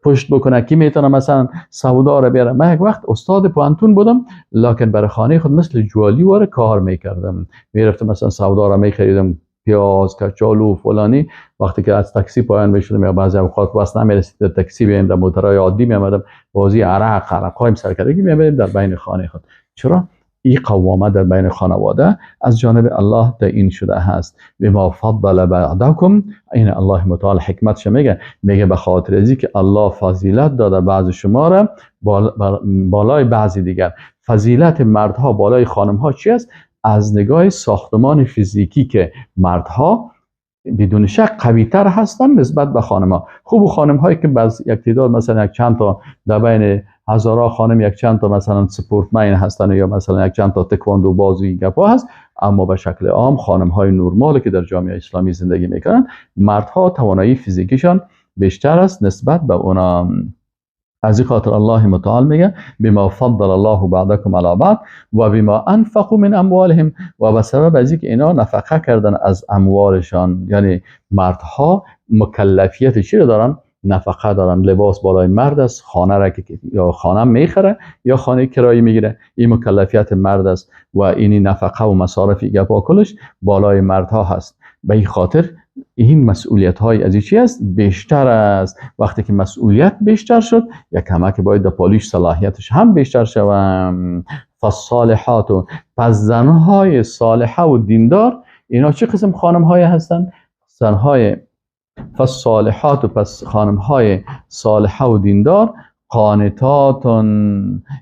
پشت بکنه، کی میتونه مثلا سودا را بیاره. من یک وقت استاد پوانتون بودم، لکن برای خانه خود مثل جوالی واره کار میکردم، میرفتم مثلا سودا را میخریدم، پیاز، کچالو، فلانی. وقتی که از تاکسی پایان میشدم یا بعضی اوقات واسه نمیرسید در تاکسی بیایم، در موترهای عادی میامدم، بازی عرق عرقایم سرکردگی میامدیم در بین خانه خود. چرا؟ این قوامه در بین خانواده از جانب الله تعیین شده هست. بما فضل بعضکم، این الله متعال حکمتش میگه، میگه به خاطر ازی که الله فضیلت داده بعض شما را بالای بعضی دیگر. فضیلت مردها بالای خانمها چی است؟ از نگاه ساختمان فیزیکی که مردها بدون شک قوی تر هستن نسبت به خانمها. خوب خانم هایی که بعض یک تعداد مثلا یک چند تا در بین هزارها خانم یک چند تا مثلا سپورتمن هستن یا مثلا یک چند تا تکواندو بازی گپا هست، اما به شکل عام خانم های نرمال که در جامعه اسلامی زندگی میکنن، مردها توانایی فیزیکیشان بیشتر است نسبت به اونا. از این خاطر الله متعال میگه بما فضل الله بعضکم علی بعض و بما انفقوا من اموالهم، و به سبب از اینکه اینا نفقه کردن از اموالشان، یعنی مردها مکلفیت چی رو دارن؟ نفقه دارن. لباس بالای مرد است، خانه را که یا خانه میخره یا خانه کرایه میگیره، این مکلفیت مرد است و این نفقه و مصارف گپا کلش بالای مردها هست. به این خاطر این مسئولیت های از چی است؟ بیشتر است. وقتی که مسئولیت بیشتر شد، یک کمک باید در پالیش صلاحیتش هم بیشتر شوم. فالصالحات، پس زنهای صالحه و دیندار، اینا چه قسم خانم های هستند؟ زنهای فالصالحات، پس خانم های صالحه و دیندار، قانتات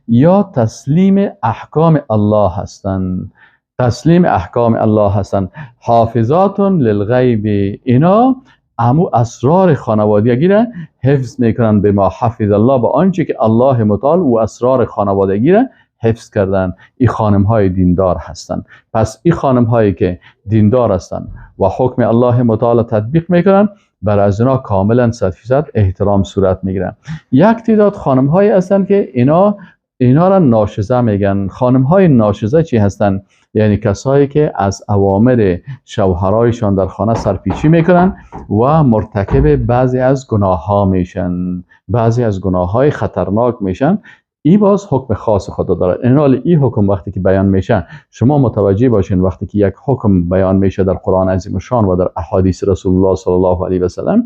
یا تسلیم احکام الله هستند، تسلیم احکام الله هستند. حافظات للغیب، اینا امو اسرار خانوادگی را حفظ میکنن. به ما حفظ الله، با آنچه که الله متعال و اسرار خانوادگی را حفظ کردن. این خانم های دیندار هستند. پس این خانم هایی که دیندار هستند و حکم الله متعال تطبیق میکنن، بر از اینا کاملا 100% احترام صورت میگیره. یک تعداد خانم هایی هستند که اینا را ناشزه میگن. خانم های ناشزه چی هستند؟ یعنی کسایی که از اوامر شوهرایشان در خانه سرپیچی میکنن و مرتکب بعضی از گناه ها میشن، بعضی از گناه های خطرناک میشن. ای باز حکم خاص خود داره. این حال این حکم وقتی که بیان میشه، شما متوجه باشین وقتی که یک حکم بیان میشه در قرآن عظیم شان و در احادیث رسول الله صلی الله علیه و سلم،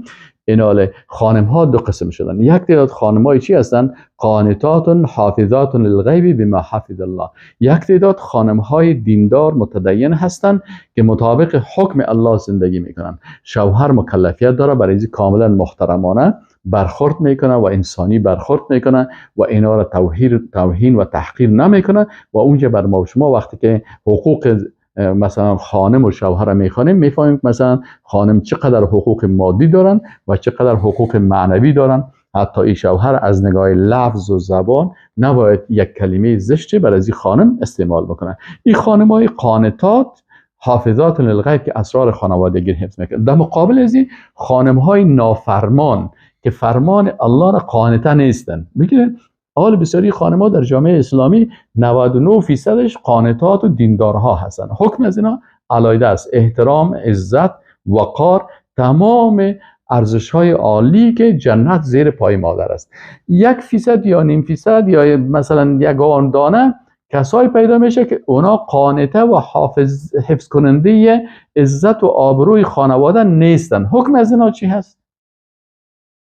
این حال خانم ها دو قسم شدن. یک تعداد خانم های چی هستن؟ قانتات حافظات للغیب بما حفظ الله. یک تعداد خانم های دیندار متدین هستن که مطابق حکم الله زندگی میکنن. شوهر مکلفیت داره برای این کاملا محترمانه برخورد میکنه و انسانی برخورد میکنه و اینا را توهین و تحقیر نمیکنه. و اونجا بر ما و شما وقتی که حقوق مثلا خانم و شوهر را میخوانیم، میفهمیم مثلا خانم چقدر حقوق مادی دارن و چقدر حقوق معنوی دارن. حتی این شوهر از نگاه لفظ و زبان نباید یک کلمه زشتی بر از این خانم استعمال بکنه. این خانم های قانتات حافظات للغیب که اسرار خانوادگی حفظ میکنه. در مقابل از این خانم های نافرمان که فرمان الله را قانته نیستن. میگه حال بسیاری خانم‌ها در جامعه اسلامی 99% قانتات و دیندارها هستن. حکم از اینا علیده است. احترام، عزت، وقار، تمام ارزش‌های عالی که جنت زیر پای مادر است. 1% یا 0.5% یا مثلا یگان دانه کسایی پیدا میشه که اونا قانته و حفظ کننده عزت و آبروی خانواده نیستن. حکم از اینا چی هست؟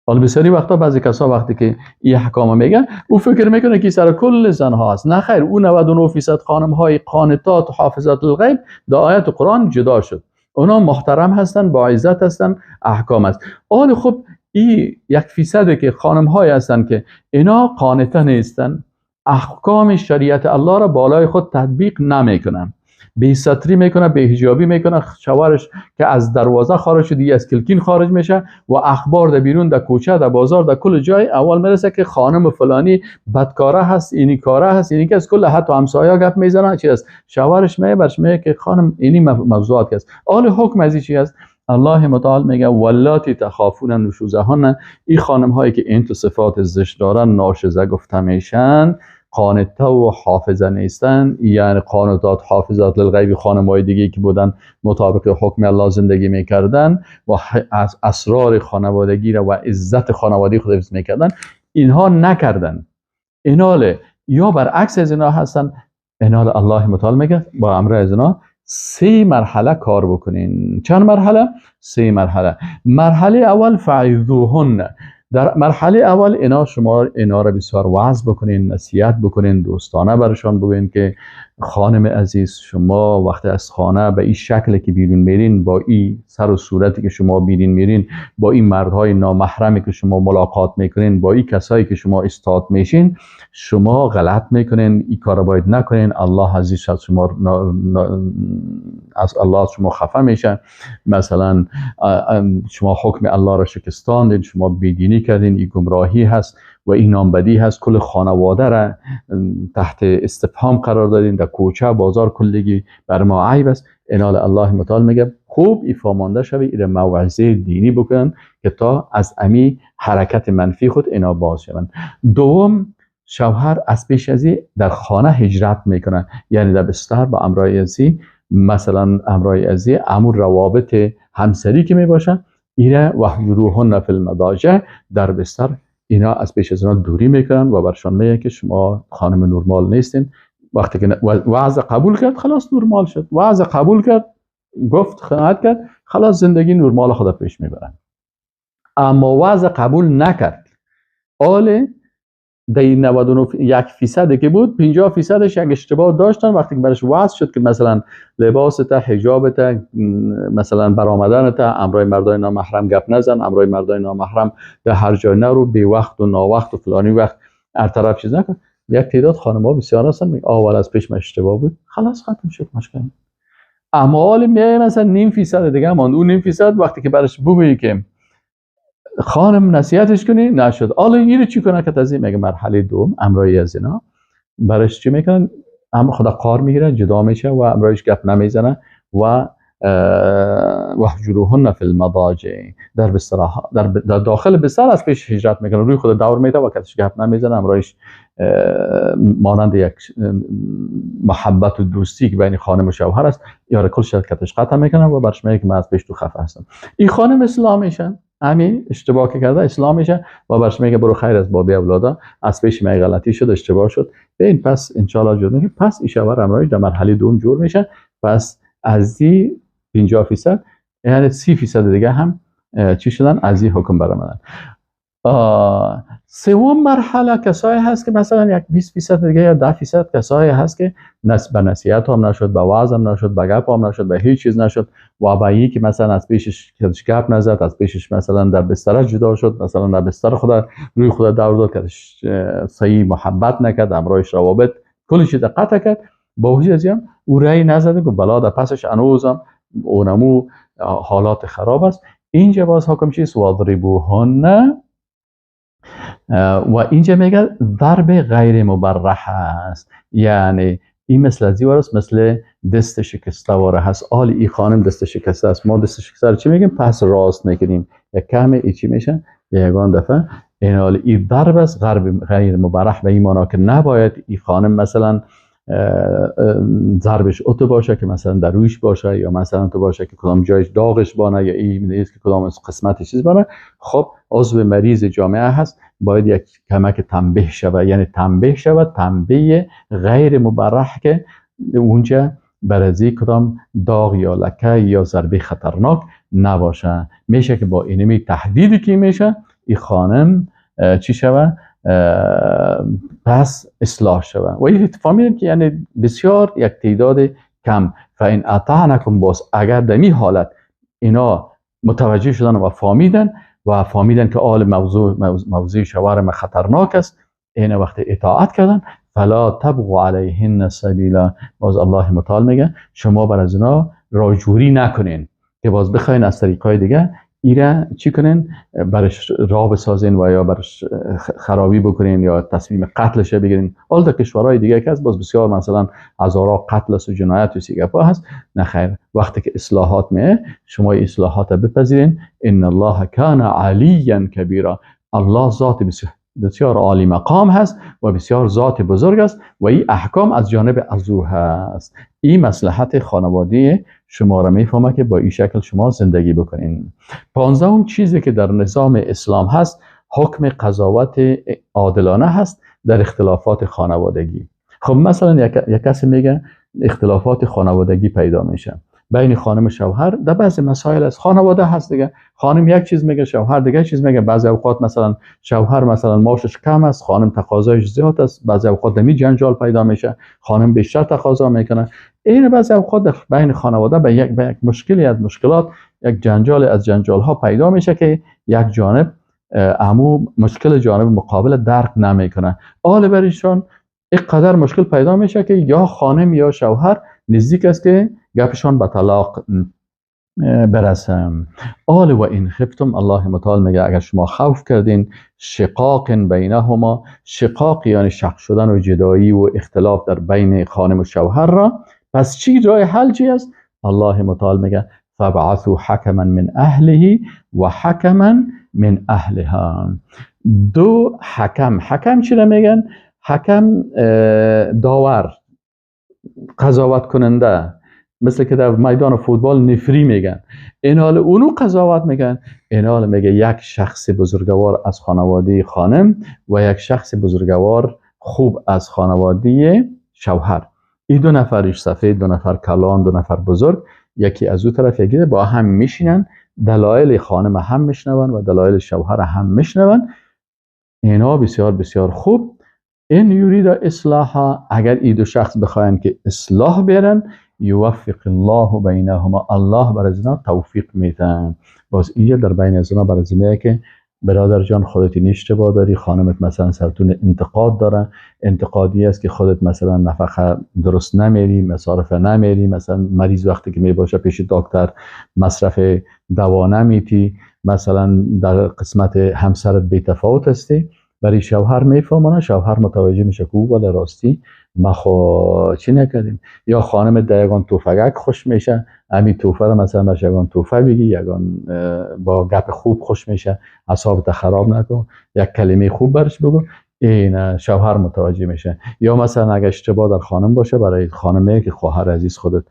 حالا بسیاری وقتا بعضی کسا وقتی که این احکام میگن، او فکر میکنه که سر کل زنها هست. نه خیر، او 99% خانم های قانتات و حافظات الغیب در آیت قرآن جدا شد. اونا محترم هستن، با عزت هستن، احکام هست. حالا خب این 1% که خانم های هستن که اینا قانته نیستن، احکام شریعت الله را بالای خود تطبیق نمیکنن، بی ستری میکنه، بی حجابی میکنه، شوهرش که از دروازه خارج شده از کلکین خارج میشه و اخبار در بیرون، در کوچه، در بازار، در کل جای اول میرسه که خانم فلانی بدکاره هست، اینی کاره هست، اینی که از کل حتی همسایه‌ها گپ میزنن چی است. شوهرش میگه برش میگه که خانم اینی موضوعات است. حال حکم از چی است؟ الله متعال میگه ولاتی تخافون نشوزهن. این خانم هایی که این تو صفات زشت دارن، ناشزه گفته میشن، قانته و حافظه نیستن، یعنی قانتات حافظات للغیب خانم های دیگه که بودن مطابق حکم الله زندگی میکردن و از اسرار خانوادگی را و عزت خانوادگی خود حفظ میکردن، اینها نکردن. اینال یا برعکس از اینا هستن. اینال الله متعال میگه با امر از اینا 3 مرحله کار بکنین. چند مرحله؟ 3 مرحله. مرحله اول فعظوهن. در مرحله اول اینا شما اینا را بسیار وعظ بکنین، نصیحت بکنین، دوستانه برشان بگوین که خانم عزیز، شما وقتی از خانه به این شکل که بیرون میرین، با این سر و صورتی که شما بیرون میرین، با این مردهای نامحرمی که شما ملاقات میکنین، با این کسایی که شما استاد میشین، شما غلط میکنین، این کار باید نکنین. الله عزیز از شما از الله شما خفه میشه. مثلا شما حکم الله را شکستاندین، شما بیدینی کردین، این گمراهی هست و این نامبدی هست، کل خانواده را تحت استفهام قرار دادین، در کوچه بازار کلگی بر ما عیب است. انال الله متعال میگه خوب ایفا مانده شوی، ایره موعظه دینی بکنن که تا از امی حرکت منفی خود اینا باز شوند. دوم، شوهر از پیش ازی در خانه هجرت میکنه، یعنی در بستر با امرای ازی، مثلا امرای ازی امور روابط همسری که میباشه، ایره وحجروهن فی المضاجع، در بستر اینا از پیش از اینا دوری میکنن و برشان میگه که شما خانم نرمال نیستین. وقتی که وعظ قبول کرد خلاص نرمال شد، وعظ قبول کرد، گفت، خناعت کرد، خلاص زندگی نرمال خود پیش میبرن. اما وعظ قبول نکرد، آله در 99% که بود 50% یک اشتباه داشتن. وقتی که برش وعظ شد که مثلا لباست، حجابت، مثلا برآمدنت، امرای مردای نامحرم گپ نزن، امرای مردای نامحرم در هر جای نرو، بی وقت و ناوقت و فلانی وقت هر طرف چیز نکن. یک تعداد خانم‌ها بسیار هستن میگه آه از پیش من اشتباه بود، خلاص ختم شد مشکل. اما میای مثلا نیم فیصد دیگه ماند، اون نیم فیصد وقتی که برش بگویی که خانم نصیحتش کنی نشد. حالا اینو چی کنه که از این میگه مرحله دوم امرای از اینا برش چی میکنن؟ اما خدا قار میگیره، جدا میشه و امرایش گپ نمیزنه و وهجروهن فی المضاجع، در بسترها، در داخل بستر از پیش هجرت میکنه، روی خود دور میده و کسش گپ نمیزنه، امرایش مانند یک محبت و دوستی که بین خانم و شوهر است یار کل شرکتش قطع میکنه و برش میگه که من از پیش تو خفه هستم. این خانم اسلام میشه، همین اشتباه که کرده اسلام میشه و برش میگه برو خیر از بابی اولادا، از پیش من غلطی شد، اشتباه شد. به این پس ان شاء الله جور میشه. پس این شوهر امرایش در مرحله دوم جور میشه. پس از این 50% یعنی 30% دیگه هم چی شدن؟ از این حکم برآمدن. سوم مرحله کسایی هست که مثلا یک 20% دیگه یا 10% کسایی هست که به نصیحت هم نشد، به وعظ هم نشد، به گپ هم نشد، به هیچ چیز نشد و با یکی که مثلا از پیشش گپ نزد، از پیشش مثلا در بستر جدا شد، مثلا در بستر خود روی خود دور داد، که صحیح محبت نکرد، امرایش روابط کل چیز قطع کرد، با وجود از این او رأی نزده که بلا در پسش هنوزم اونمو حالات خراب است. اینجا باز حکم چیست؟ واضربوهن. و اینجا میگه ضرب غیر مبرح است، یعنی این مثل از است، مثل دست شکسته واره هست. آل ای خانم دست شکسته است، ما دست شکسته رو چی میگیم؟ پس راست میکنیم یک کم ای چی میشه یگان دفعه. این آل ای ضرب است غیر مبرح، به این معنا که نباید ای خانم مثلا ضربش اتو باشه که مثلا در رویش باشه، یا مثلا تو باشه که کدام جایش داغش بانه، یا این نیست که کدام از قسمت چیز بانه. خب عضو مریض جامعه هست، باید یک کمک تنبیه شود، یعنی تنبیه شود، تنبیه غیر مبرح که اونجا برازی کدام داغ یا لکه یا ضربه خطرناک نباشه. میشه که با اینمی تهدیدی که میشه این خانم چی شود؟ پس اصلاح شود. و این فهمیدیم که یعنی بسیار یک تعداد کم. فإن اطعنکم، باز اگر دمی حالت اینا متوجه شدن و فهمیدن که آل موضوع شوهر ما خطرناک است، این وقت اطاعت کردن، فلا تبغوا علیهن سبیلا، باز الله متعال میگه شما بر از اینا راجوری نکنین که باز بخواین از طریقای دیگه ایره چی کنین؟ برش راه بسازین و یا برش خرابی بکنین یا تصمیم قتلش بگیرین. حالا در کشورهای دیگه که هست باز بسیار مثلا هزارها قتل است و جنایت و سیگپا هست. نه خیر، وقتی که اصلاحات میه شما اصلاحات بپذیرین. ان الله کان علیا کبیرا، الله ذات بسیار عالی مقام هست و بسیار ذات بزرگ است و این احکام از جانب از او هست. این مصلحت خانواده شما را میفهمه که با این شکل شما زندگی بکنین. 15 چیزی که در نظام اسلام هست، حکم قضاوت عادلانه هست در اختلافات خانوادگی. خب مثلا یک کسی میگه اختلافات خانوادگی پیدا میشه بین خانم و شوهر در بعضی مسائل از خانواده هست دیگه. خانم یک چیز میگه، شوهر دیگه چیز میگه. بعضی اوقات مثلا شوهر مثلا معاشش کم است، خانم تقاضایش زیاد است، بعضی اوقات دمی جنجال پیدا میشه، خانم بیشتر تقاضا میکنه. این بعضی اوقات بین خانواده به یک مشکلی از مشکلات، یک جنجال از جنجال ها پیدا میشه که یک جانب عمو مشکل جانب مقابل درک نمیکنه. آل برشان اینقدر مشکل پیدا میشه که یا خانم یا شوهر نزدیک است که گپشان به طلاق برسم. آل و این خفتم، الله متعال میگه اگر شما خوف کردین شقاق بینهما، شقاق یعنی شق شدن و جدایی و اختلاف در بین خانم و شوهر را، پس چی راه حل چی است؟ الله متعال میگه فبعثوا حکما من اهله و حکما من اهلها. دو حکم، حکم چی را میگن؟ حکم داور، قضاوت کننده، مثل که در میدان فوتبال نفری میگن. این حال اونو قضاوت میگن. این حال میگه یک شخص بزرگوار از خانواده خانم و یک شخص بزرگوار خوب از خانواده شوهر. این دو نفر ریش سفید، دو نفر کلان، دو نفر بزرگ، یکی از او طرف یکی با هم میشینن، دلایل خانم هم میشنون و دلایل شوهر هم میشنون. اینا بسیار بسیار خوب. این یورید اصلاحا، اگر این دو شخص بخواین که اصلاح بیارن، یوفق الله بینهما، الله بر از اینا توفیق میتن. باز اینجا در بین از اینا بر از اینه که برادر جان خودت این اشتباه داری، خانمت مثلا سرتون انتقاد داره، انتقادی است که خودت مثلا نفقه درست نمیری، مصارف نمیری، مثلا مریض وقتی که میباشه پیش دکتر مصرف دوا نمیتی، مثلا در قسمت همسرت بی تفاوت هستی. برای شوهر میفهمانه، شوهر متوجه میشه که او ولی راستی ما خو چی نکردیم. یا خانم در یگان توفگک خوش میشه، همین توفه رو مثلا برش یگان توفه بگی، یگان با گپ خوب خوش میشه، اعصابت خراب نکن، یک کلمه خوب برش بگو، این شوهر متوجه میشه. یا مثلا اگه اشتباه در خانم باشه، برای خانمه که خواهر عزیز خودت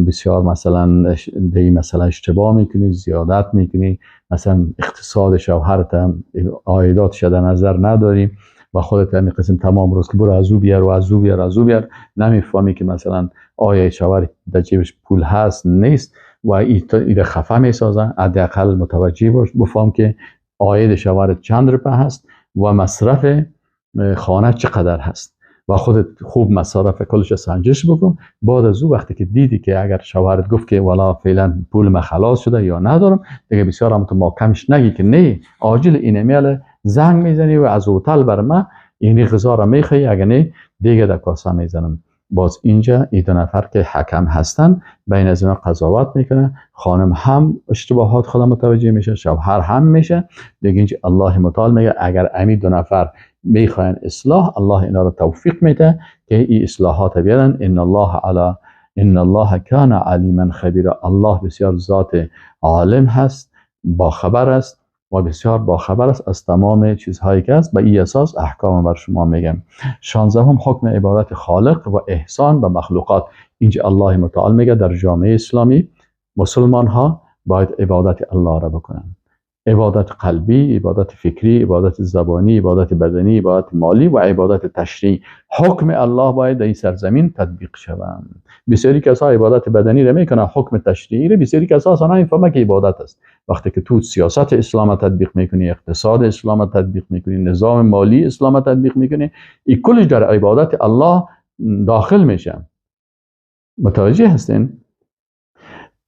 بسیار مثلا دی مثلا اشتباه میکنی، زیادت میکنی، مثلا اقتصاد شوهرت هم عایداتش در نظر نداری و خودت همین قسم تمام روز که برو از او بیار و از او بیار از او بیار، نمیفهمی که مثلا آیا شوهر در جیبش پول هست نیست و ایره خفه میسازه. حداقل متوجه باش، بفهم که عاید شوهرت چند روپه هست و مصرف خانه چقدر هست و خودت خوب مصارف کلش سنجش بکن. بعد از او وقتی که دیدی که اگر شوهرت گفت که والا فعلا پول من خلاص شده یا ندارم دیگه، بسیار هم تو محکمش نگی که نه عاجل اینمیال زنگ میزنی و از هتل بر من اینی غذا را میخوای، اگه نه دیگه در کاسه میزنم. باز اینجا این دو نفر که حکم هستن بین از اینا قضاوت میکنه، خانم هم اشتباهات خود متوجه میشه، شوهر هم میشه. دیگه اینجا الله متعال میگه اگر امی دو نفر میخواین اصلاح، الله اینا رو توفیق میده که این اصلاحات بیارن. ان الله کان علیما خبیرا. الله بسیار ذات عالم هست، با خبر است و بسیار با خبر است از تمام چیزهایی که است. به این اساس احکام بر شما میگم. 16 حکم عبادت خالق و احسان به مخلوقات. اینجا الله متعال میگه در جامعه اسلامی مسلمان ها باید عبادت الله را بکنن، عبادت قلبی، عبادت فکری، عبادت زبانی، عبادت بدنی، عبادت مالی و عبادت تشریعی. حکم الله باید در این سرزمین تطبیق شوند. بسیاری کسا عبادت بدنی را میکنن، حکم تشریعی را بسیاری کسا اصلا نمیفهمن که عبادت است. وقتی که تو سیاست اسلام تطبیق میکنی، اقتصاد اسلام تطبیق میکنی، نظام مالی اسلام تطبیق میکنی، این کلش در عبادت الله داخل میشه. متوجه هستین؟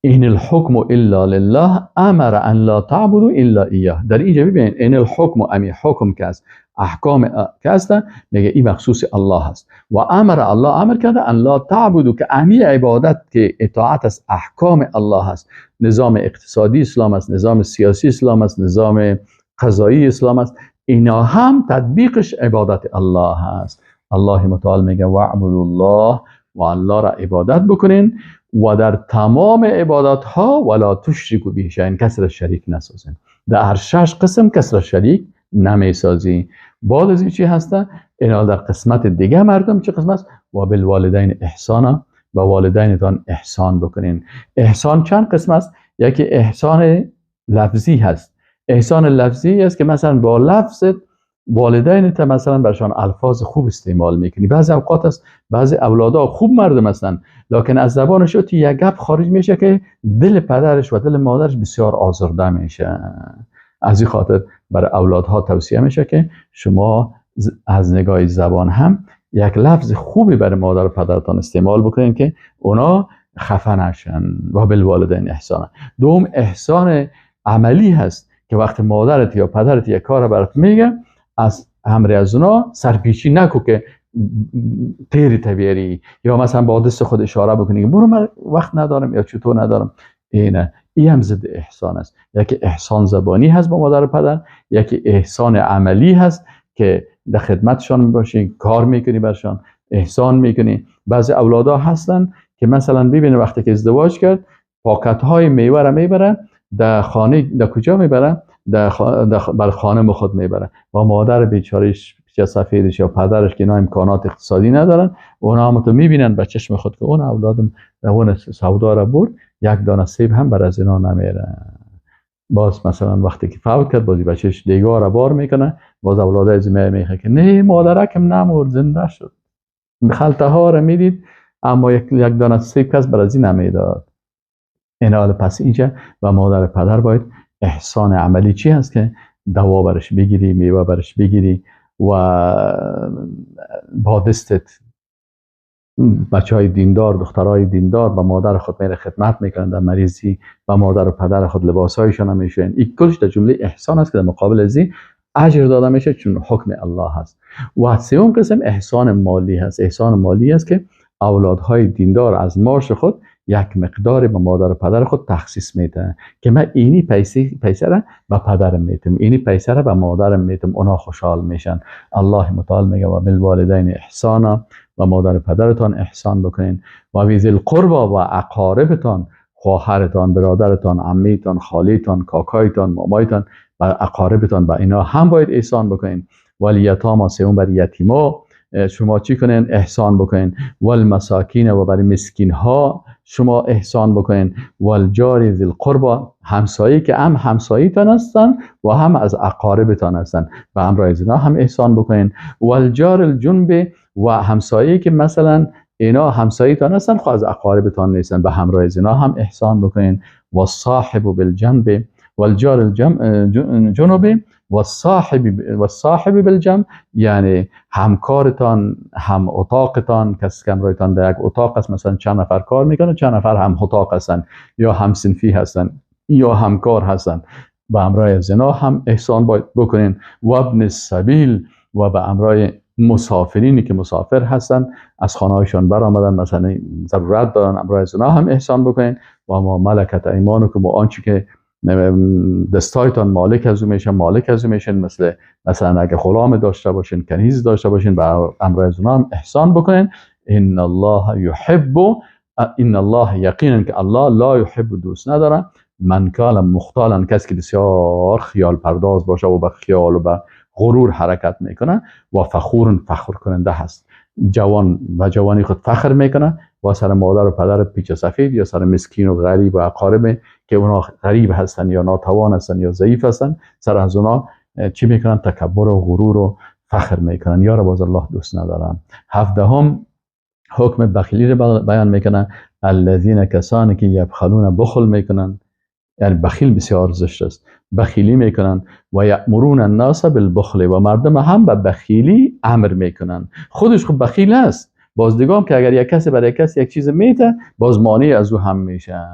این الحکم الا لله امر ان لا تعبدوا الا ایاه. در اینجا ببینید این الحکم امی حکم که است، احکام که است، میگه این مخصوص الله است و امر الله امر کرده ان لا تعبدوا، که امی عبادت که اطاعت است احکام الله است. نظام اقتصادی اسلام است، نظام سیاسی اسلام است، نظام قضایی اسلام است، اینا هم تطبیقش عبادت الله است. الله متعال میگه واعبدوا الله، و الله را عبادت بکنین و در تمام عبادت ها ولا تشرکوا به شیئا، کس را شریک نسازین. در هر 6 قسم کس را شریک نمیسازی. بعد از این چی هسته؟ اینا در قسمت دیگه مردم چه قسمت است؟ و بالوالدین احسانا، و والدینتان احسان بکنین. احسان چند قسم است؟ یکی احسان لفظی هست. احسان لفظی است که مثلا با لفظت والدینت مثلا برشان الفاظ خوب استعمال میکنی. بعضی اوقات است بعضی اولادا خوب مردم هستن، لکن از زبانش یک گپ خارج میشه که دل پدرش و دل مادرش بسیار آزرده میشه. از این خاطر برای اولادها توصیه میشه که شما از نگاه زبان هم یک لفظ خوبی برای مادر و پدرتان استعمال بکنین که اونا خفه نشن. و بالوالدین احسان. دوم احسان عملی هست که وقتی مادرت یا پدرت یک کار برات میگه از امر از اونا سرپیچی نکو که تیری تبیری یا مثلا با دست خود اشاره بکنی برو من وقت ندارم یا چطور ندارم. اینه این هم ضد احسان است. یکی احسان زبانی هست با مادر و پدر، یکی احسان عملی هست که در خدمتشان میباشی، کار میکنی برشان، احسان میکنی. بعضی اولادا هستن که مثلا ببینه وقتی که ازدواج کرد پاکت های میوه را میبره در خانه، در کجا میبره؟ بر خانم خود میبره و مادر بیچارهش پیچه سفیدش یا پدرش که اینا امکانات اقتصادی ندارن، اونا هم تو میبینن به چشم خود که اون اولادم اون سودا را برد، یک دانه سیب هم بر از اینا نمیره. باز مثلا وقتی که فوت کرد بازی بچهش دیگه را بار میکنه، باز اولاد از میخه که نه مادرکم نمرد زنده شد، خلطه ها را میدید اما یک دانه سیب کس بر از این نمیداد. این حال پس اینجا و مادر پدر باید احسان عملی چی هست که دوا برش بگیری، میوه برش بگیری و با دستت بچه های دیندار، دخترای دیندار به مادر خود میره خدمت میکنن در مریضی، و مادر و پدر خود لباسهایشان هم میشوین. این کلش در جمله احسان است که در مقابل ازی اجر داده میشه، چون حکم الله هست. و سوم قسم احسان مالی هست. احسان مالی است که اولادهای دیندار از معاش خود یک مقدار به مادر و پدر خود تخصیص میده که من اینی پیسه را به پدرم میتم، اینی پیسه را به مادرم میتم، اونا خوشحال میشن. الله متعال میگه و بالوالدین احسانا، و مادر و پدرتان احسان بکنین، و بذی القربا، و اقاربتان، خواهرتان، برادرتان، عمیتان، خالیتان، کاکایتان، مامایتان و اقاربتان، و اینا هم باید احسان بکنین. والیتاما، سوم بر یتیما شما چی کنین؟ احسان بکنین. والمساکین، و برای مسکین ها شما احسان بکنین. والجار ذی القربا، همسایه که هم همسایه‌تان هستن و هم از اقاربتان هستن، و همراه از اینا هم احسان بکنین. والجار الجنب، و همسایه که مثلا اینا همسایه‌تان هستن خو از اقاربتان نیستن، به همراه از اینا هم احسان بکنین. و صاحب بالجنب، والجار الجنوب، والصاحب بالجنب، یعنی همکارتان، هم اتاقتان، کسی که همراهتان در یک اتاق است، مثلا چند نفر کار میکنن، چند نفر هم اتاق هستن یا هم صنفی هستن یا همکار هستن، به همراه از اینا هم احسان باید بکنین. و ابن السبیل، و به همراه مسافرینی که مسافر هستن، از خانه هایشان برآمدن، مثلا ضرورت دارن، همراه از اینا هم احسان بکنین. و ما ملکت ایمانکم، و آنچه که دستایتان مالک از او میشن، مالک از او میشن، مثلا اگه غلام داشته باشین، کنیز داشته باشین، به همراه از اونا هم احسان بکنین. ان الله یحب، ان الله یقینا که الله لا یحب، دوست نداره، من کان مختالا، کسی که بسیار خیال پرداز باشه و به خیال و به غرور حرکت میکنه، و فخور، فخر کننده هست، جوان و جوانی خود فخر میکنه و سر مادر و پدر پیچ سفید یا سر مسکین و غریب و اقارب که اونا غریب هستن یا ناتوان هستن یا ضعیف هستن، سر از اونا چی میکنن؟ تکبر و غرور و فخر میکنن. یا باز الله دوست ندارن. هفدهم حکم بخیلی رو بیان میکنن. الذین، کسانی که یبخلون، بخل میکنن، یعنی بخیل بسیار زشت است، بخیلی میکنن. و یأمرون الناس بالبخل، و مردم هم به بخیلی امر میکنن. خودش خب بخیل است، باز دیگه هم که اگر یک کسی برای کسی یک چیز میته، باز مانع از او هم میشه.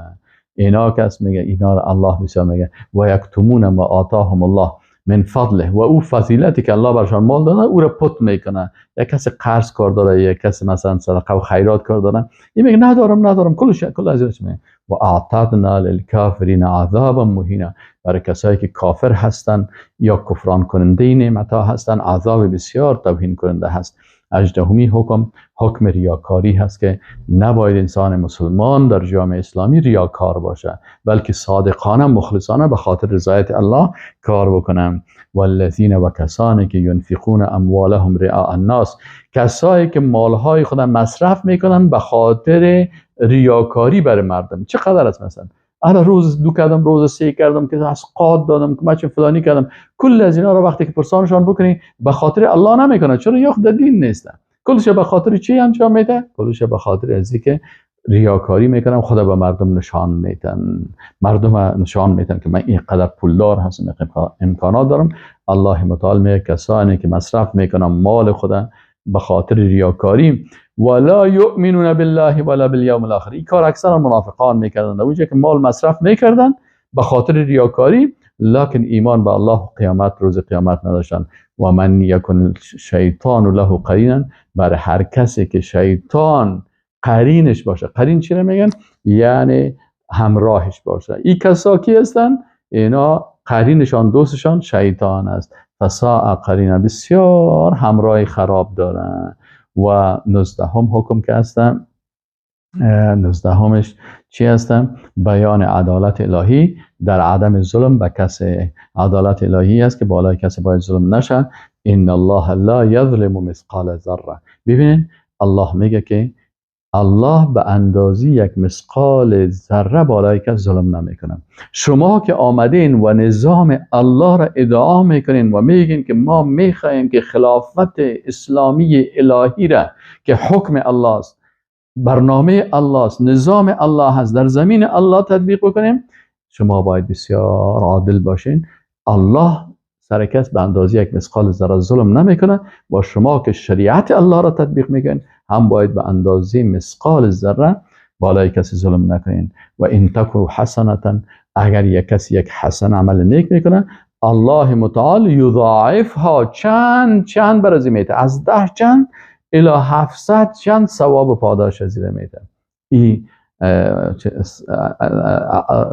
اینا کس میگه، اینا رو الله بسیار میگه. و یکتمون ما آتاهم الله من فضله، و او فضیلتی که الله برشان مال داده او رو پت میکنه. یک کسی قرض کار داره، یک کسی مثلا صدقه و خیرات کار داره، این میگه ندارم ندارم، کلش کل از میگه. و اعتدنا للکافرین عذابا مهینا، برای کسایی که کافر هستن یا کفران کننده نعمت هستن، عذاب بسیار توهین کننده هست. هجدهمی حکم، حکم ریاکاری هست که نباید انسان مسلمان در جامعه اسلامی ریاکار باشه، بلکه صادقانه مخلصانه به خاطر رضایت الله کار بکنن. والذین، و کسانی که ینفقون اموالهم رئاء الناس، کسایی که مالهای خود مصرف میکنن به خاطر ریاکاری برای مردم. چقدر است؟ مثلا انا روز دو کردم، روز سه کردم، که از قاد دادم، که من فلانی کردم، کل از اینا رو وقتی که پرسانشان بکنی به خاطر الله نمیکنه، چرا؟ یا خود دین نیستن. کلش به خاطر چی انجام میده؟ کلش به خاطر از که ریاکاری میکنم، خدا به مردم نشان میتن، مردم نشان میتن که من اینقدر پولدار هستم، امکانات دارم. الله متعال میگه کسانی که مصرف میکنم مال خدا به خاطر ریاکاری، ولا یؤمنون بالله ولا بالیوم الاخر، این کار اکثر منافقان میکردن، اونجا که مال مصرف میکردن به خاطر ریاکاری، لکن ایمان به الله قیامت، روز قیامت نداشتن. و من یکن شیطان له قرینا، برای هر کسی که شیطان قرینش باشه، قرین چی میگن؟ یعنی همراهش باشه. این کسا کی هستن؟ اینا قرینشان، دوستشان شیطان است. فساء قرینا، بسیار همراه خراب دارن. و 19 حکم که هستن، 19 چی هستن؟ بیان عدالت الهی در عدم ظلم به کسی. عدالت الهی است که بالای کسی باید ظلم نشه. ان الله لا یظلم مثقال ذره. ببینین الله میگه که الله به اندازی یک مثقال ذره بالای کس ظلم نمیکنه. شما که آمدین و نظام الله را ادعا میکنین و میگین که ما میخواهیم که خلافت اسلامی الهی را که حکم الله است، برنامه الله است، نظام الله هست، در زمین الله تطبیق بکنیم، شما باید بسیار عادل باشین. الله سر کس به اندازه یک مثقال ذره ظلم نمیکنه. با شما که شریعت الله را تطبیق میکنین هم باید به اندازه مثقال ذره بالای کسی ظلم نکنین. و ان تک حسنة، اگر یک کسی یک حسن عمل نیک میکنه، الله متعال یضاعفها، چند چند برازی میته، از 10 چند الی 700 چند ثواب و پاداش از میته. این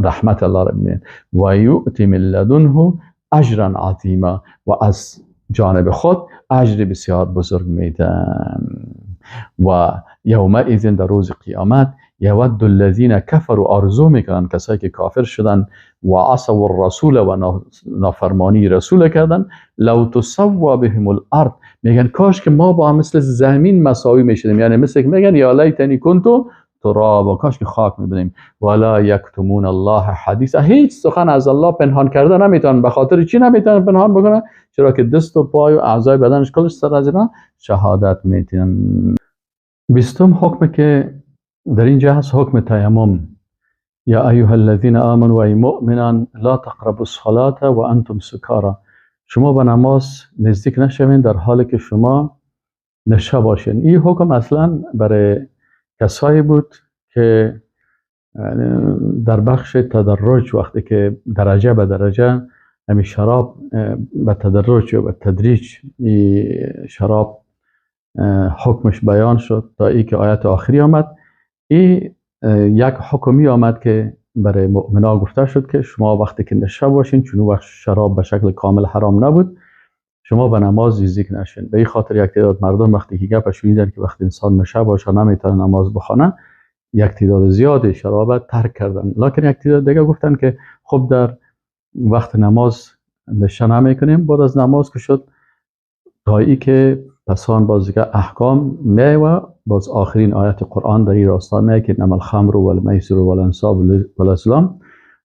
رحمت الله را ببینید. و یؤتی من لدنه اجرا عظیما، و از جانب خود اجر بسیار بزرگ میده. و یومئذ، در روز قیامت، یود الذین کفروا، آرزو میکنن کسایی که کافر شدن، و عصوا الرسول، و نافرمانی رسول کردن، لو تسوى بهم الارض، میگن کاش که ما با مثل زمین مساوی میشدیم، یعنی مثل که میگن یا لیتنی کنت ترابا، کاش که خاک میبینیم. ولا یکتمون الله حدیثا، هیچ سخن از الله پنهان کرده نمیتونن. به خاطر چی نمیتونن پنهان بکنن؟ چرا که دست و پای و اعضای بدنش کلش سر از اینا شهادت میتونن. 20 حکم که در اینجا هست، حکم تیمم. یا ایها الذین آمنوا، ای مؤمنان، لا تقربوا الصلاة و انتم سکارا، شما به نماز نزدیک نشوین در حالی که شما نشه باشین. این حکم اصلا برای کسایی بود که در بخش تدرج، وقتی که درجه به درجه همی شراب به تدرج و به تدریج شراب حکمش بیان شد تا ای که آیت آخری آمد، این یک حکمی آمد که برای مؤمنا گفته شد که شما وقتی که نشه باشین، چون وقت شراب به شکل کامل حرام نبود، شما به نماز نزدیک نشین. به این خاطر یک تعداد مردم وقتی که گپ شنیدن که وقتی انسان نشه باشه نمیتونه نماز بخونه، یک تعداد زیادی شراب ترک کردن. لکن یک تعداد دیگه گفتن که خب در وقت نماز نشه نمیکنیم، بعد از نماز که شد تا ای که پسان باز دیگه احکام می و باز آخرین آیت قرآن در این راستا می که انما الخمر والمیسر والانصاب والازلام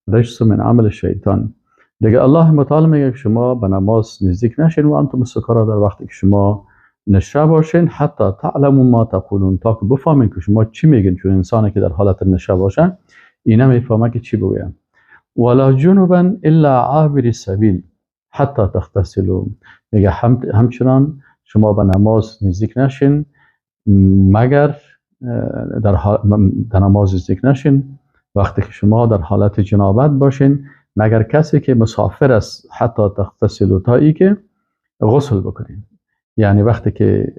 رجس من عمل الشیطان. دیگه الله متعال میگه که شما به نماز نزدیک نشین و انتم سکارا، در وقتی که شما نشه باشین، حتی تعلموا ما تقولون، تا که بفهمین که شما چی میگین، چون انسانی که در حالت نشه باشه اینا میفهمه که چی بگویم. ولا جنبا الا عابر سبیل حتی تغتسلوا، میگه همچنان شما به نماز نزدیک نشین مگر در نماز نزدیک نشین وقتی که شما در حالت جنابت باشین، مگر کسی که مسافر است، حتی تغتسلوا، تا ای که غسل بکنین. یعنی وقتی که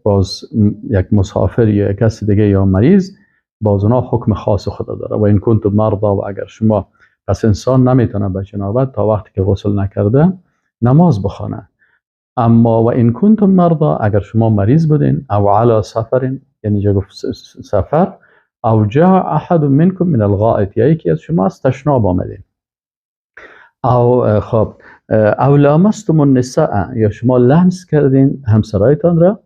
باز یک مسافر یا کسی دیگه یا مریض، باز اونا حکم خاص خدا داره. و ان کنتم مرضا، و اگر شما، پس انسان نمیتونه به جنابت تا وقتی که غسل نکرده نماز بخوانه. اما و ان کنتم مرضا، اگر شما مریض بودین، او علی سفر، یعنی اینجا گفت سفر، او جاء احد منکم من الغائط، یا یکی از شما از تشناب آمدین، او خب او لامستم النساء، یا شما لمس کردین همسرایتان را.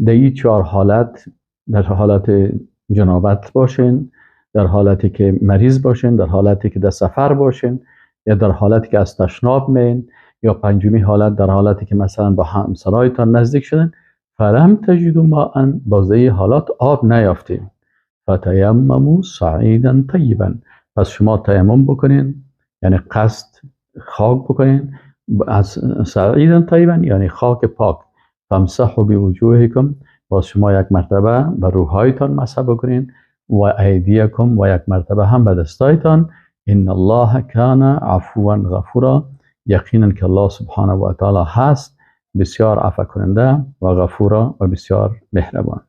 در این 4 حالت، در حالت جنابت باشین، در حالتی که مریض باشین، در حالتی که در سفر باشین، یا در حالتی که از تشناب مین، یا پنجمی حالت در حالتی که مثلا با همسرایتان نزدیک شدن، فلم تجدوا ماء، باز در حالات آب نیافتین، فتیمموا صعیدا طیبا، پس شما تیمم بکنین، یعنی قصد خاک بکنین، از صعیدا طیبا یعنی خاک پاک، فامسحوا بوجوهکم، باز شما یک مرتبه بر روحایتان مسح بکنین، و ایدیکم، و یک مرتبه هم به دستایتان. ان الله کان عفوا غفورا، یقینا که الله سبحانه و تعالی هست بسیار عفو کننده و غفورا و بسیار مهربان.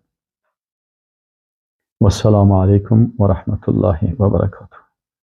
والسلام علیکم و رحمت الله و برکاته.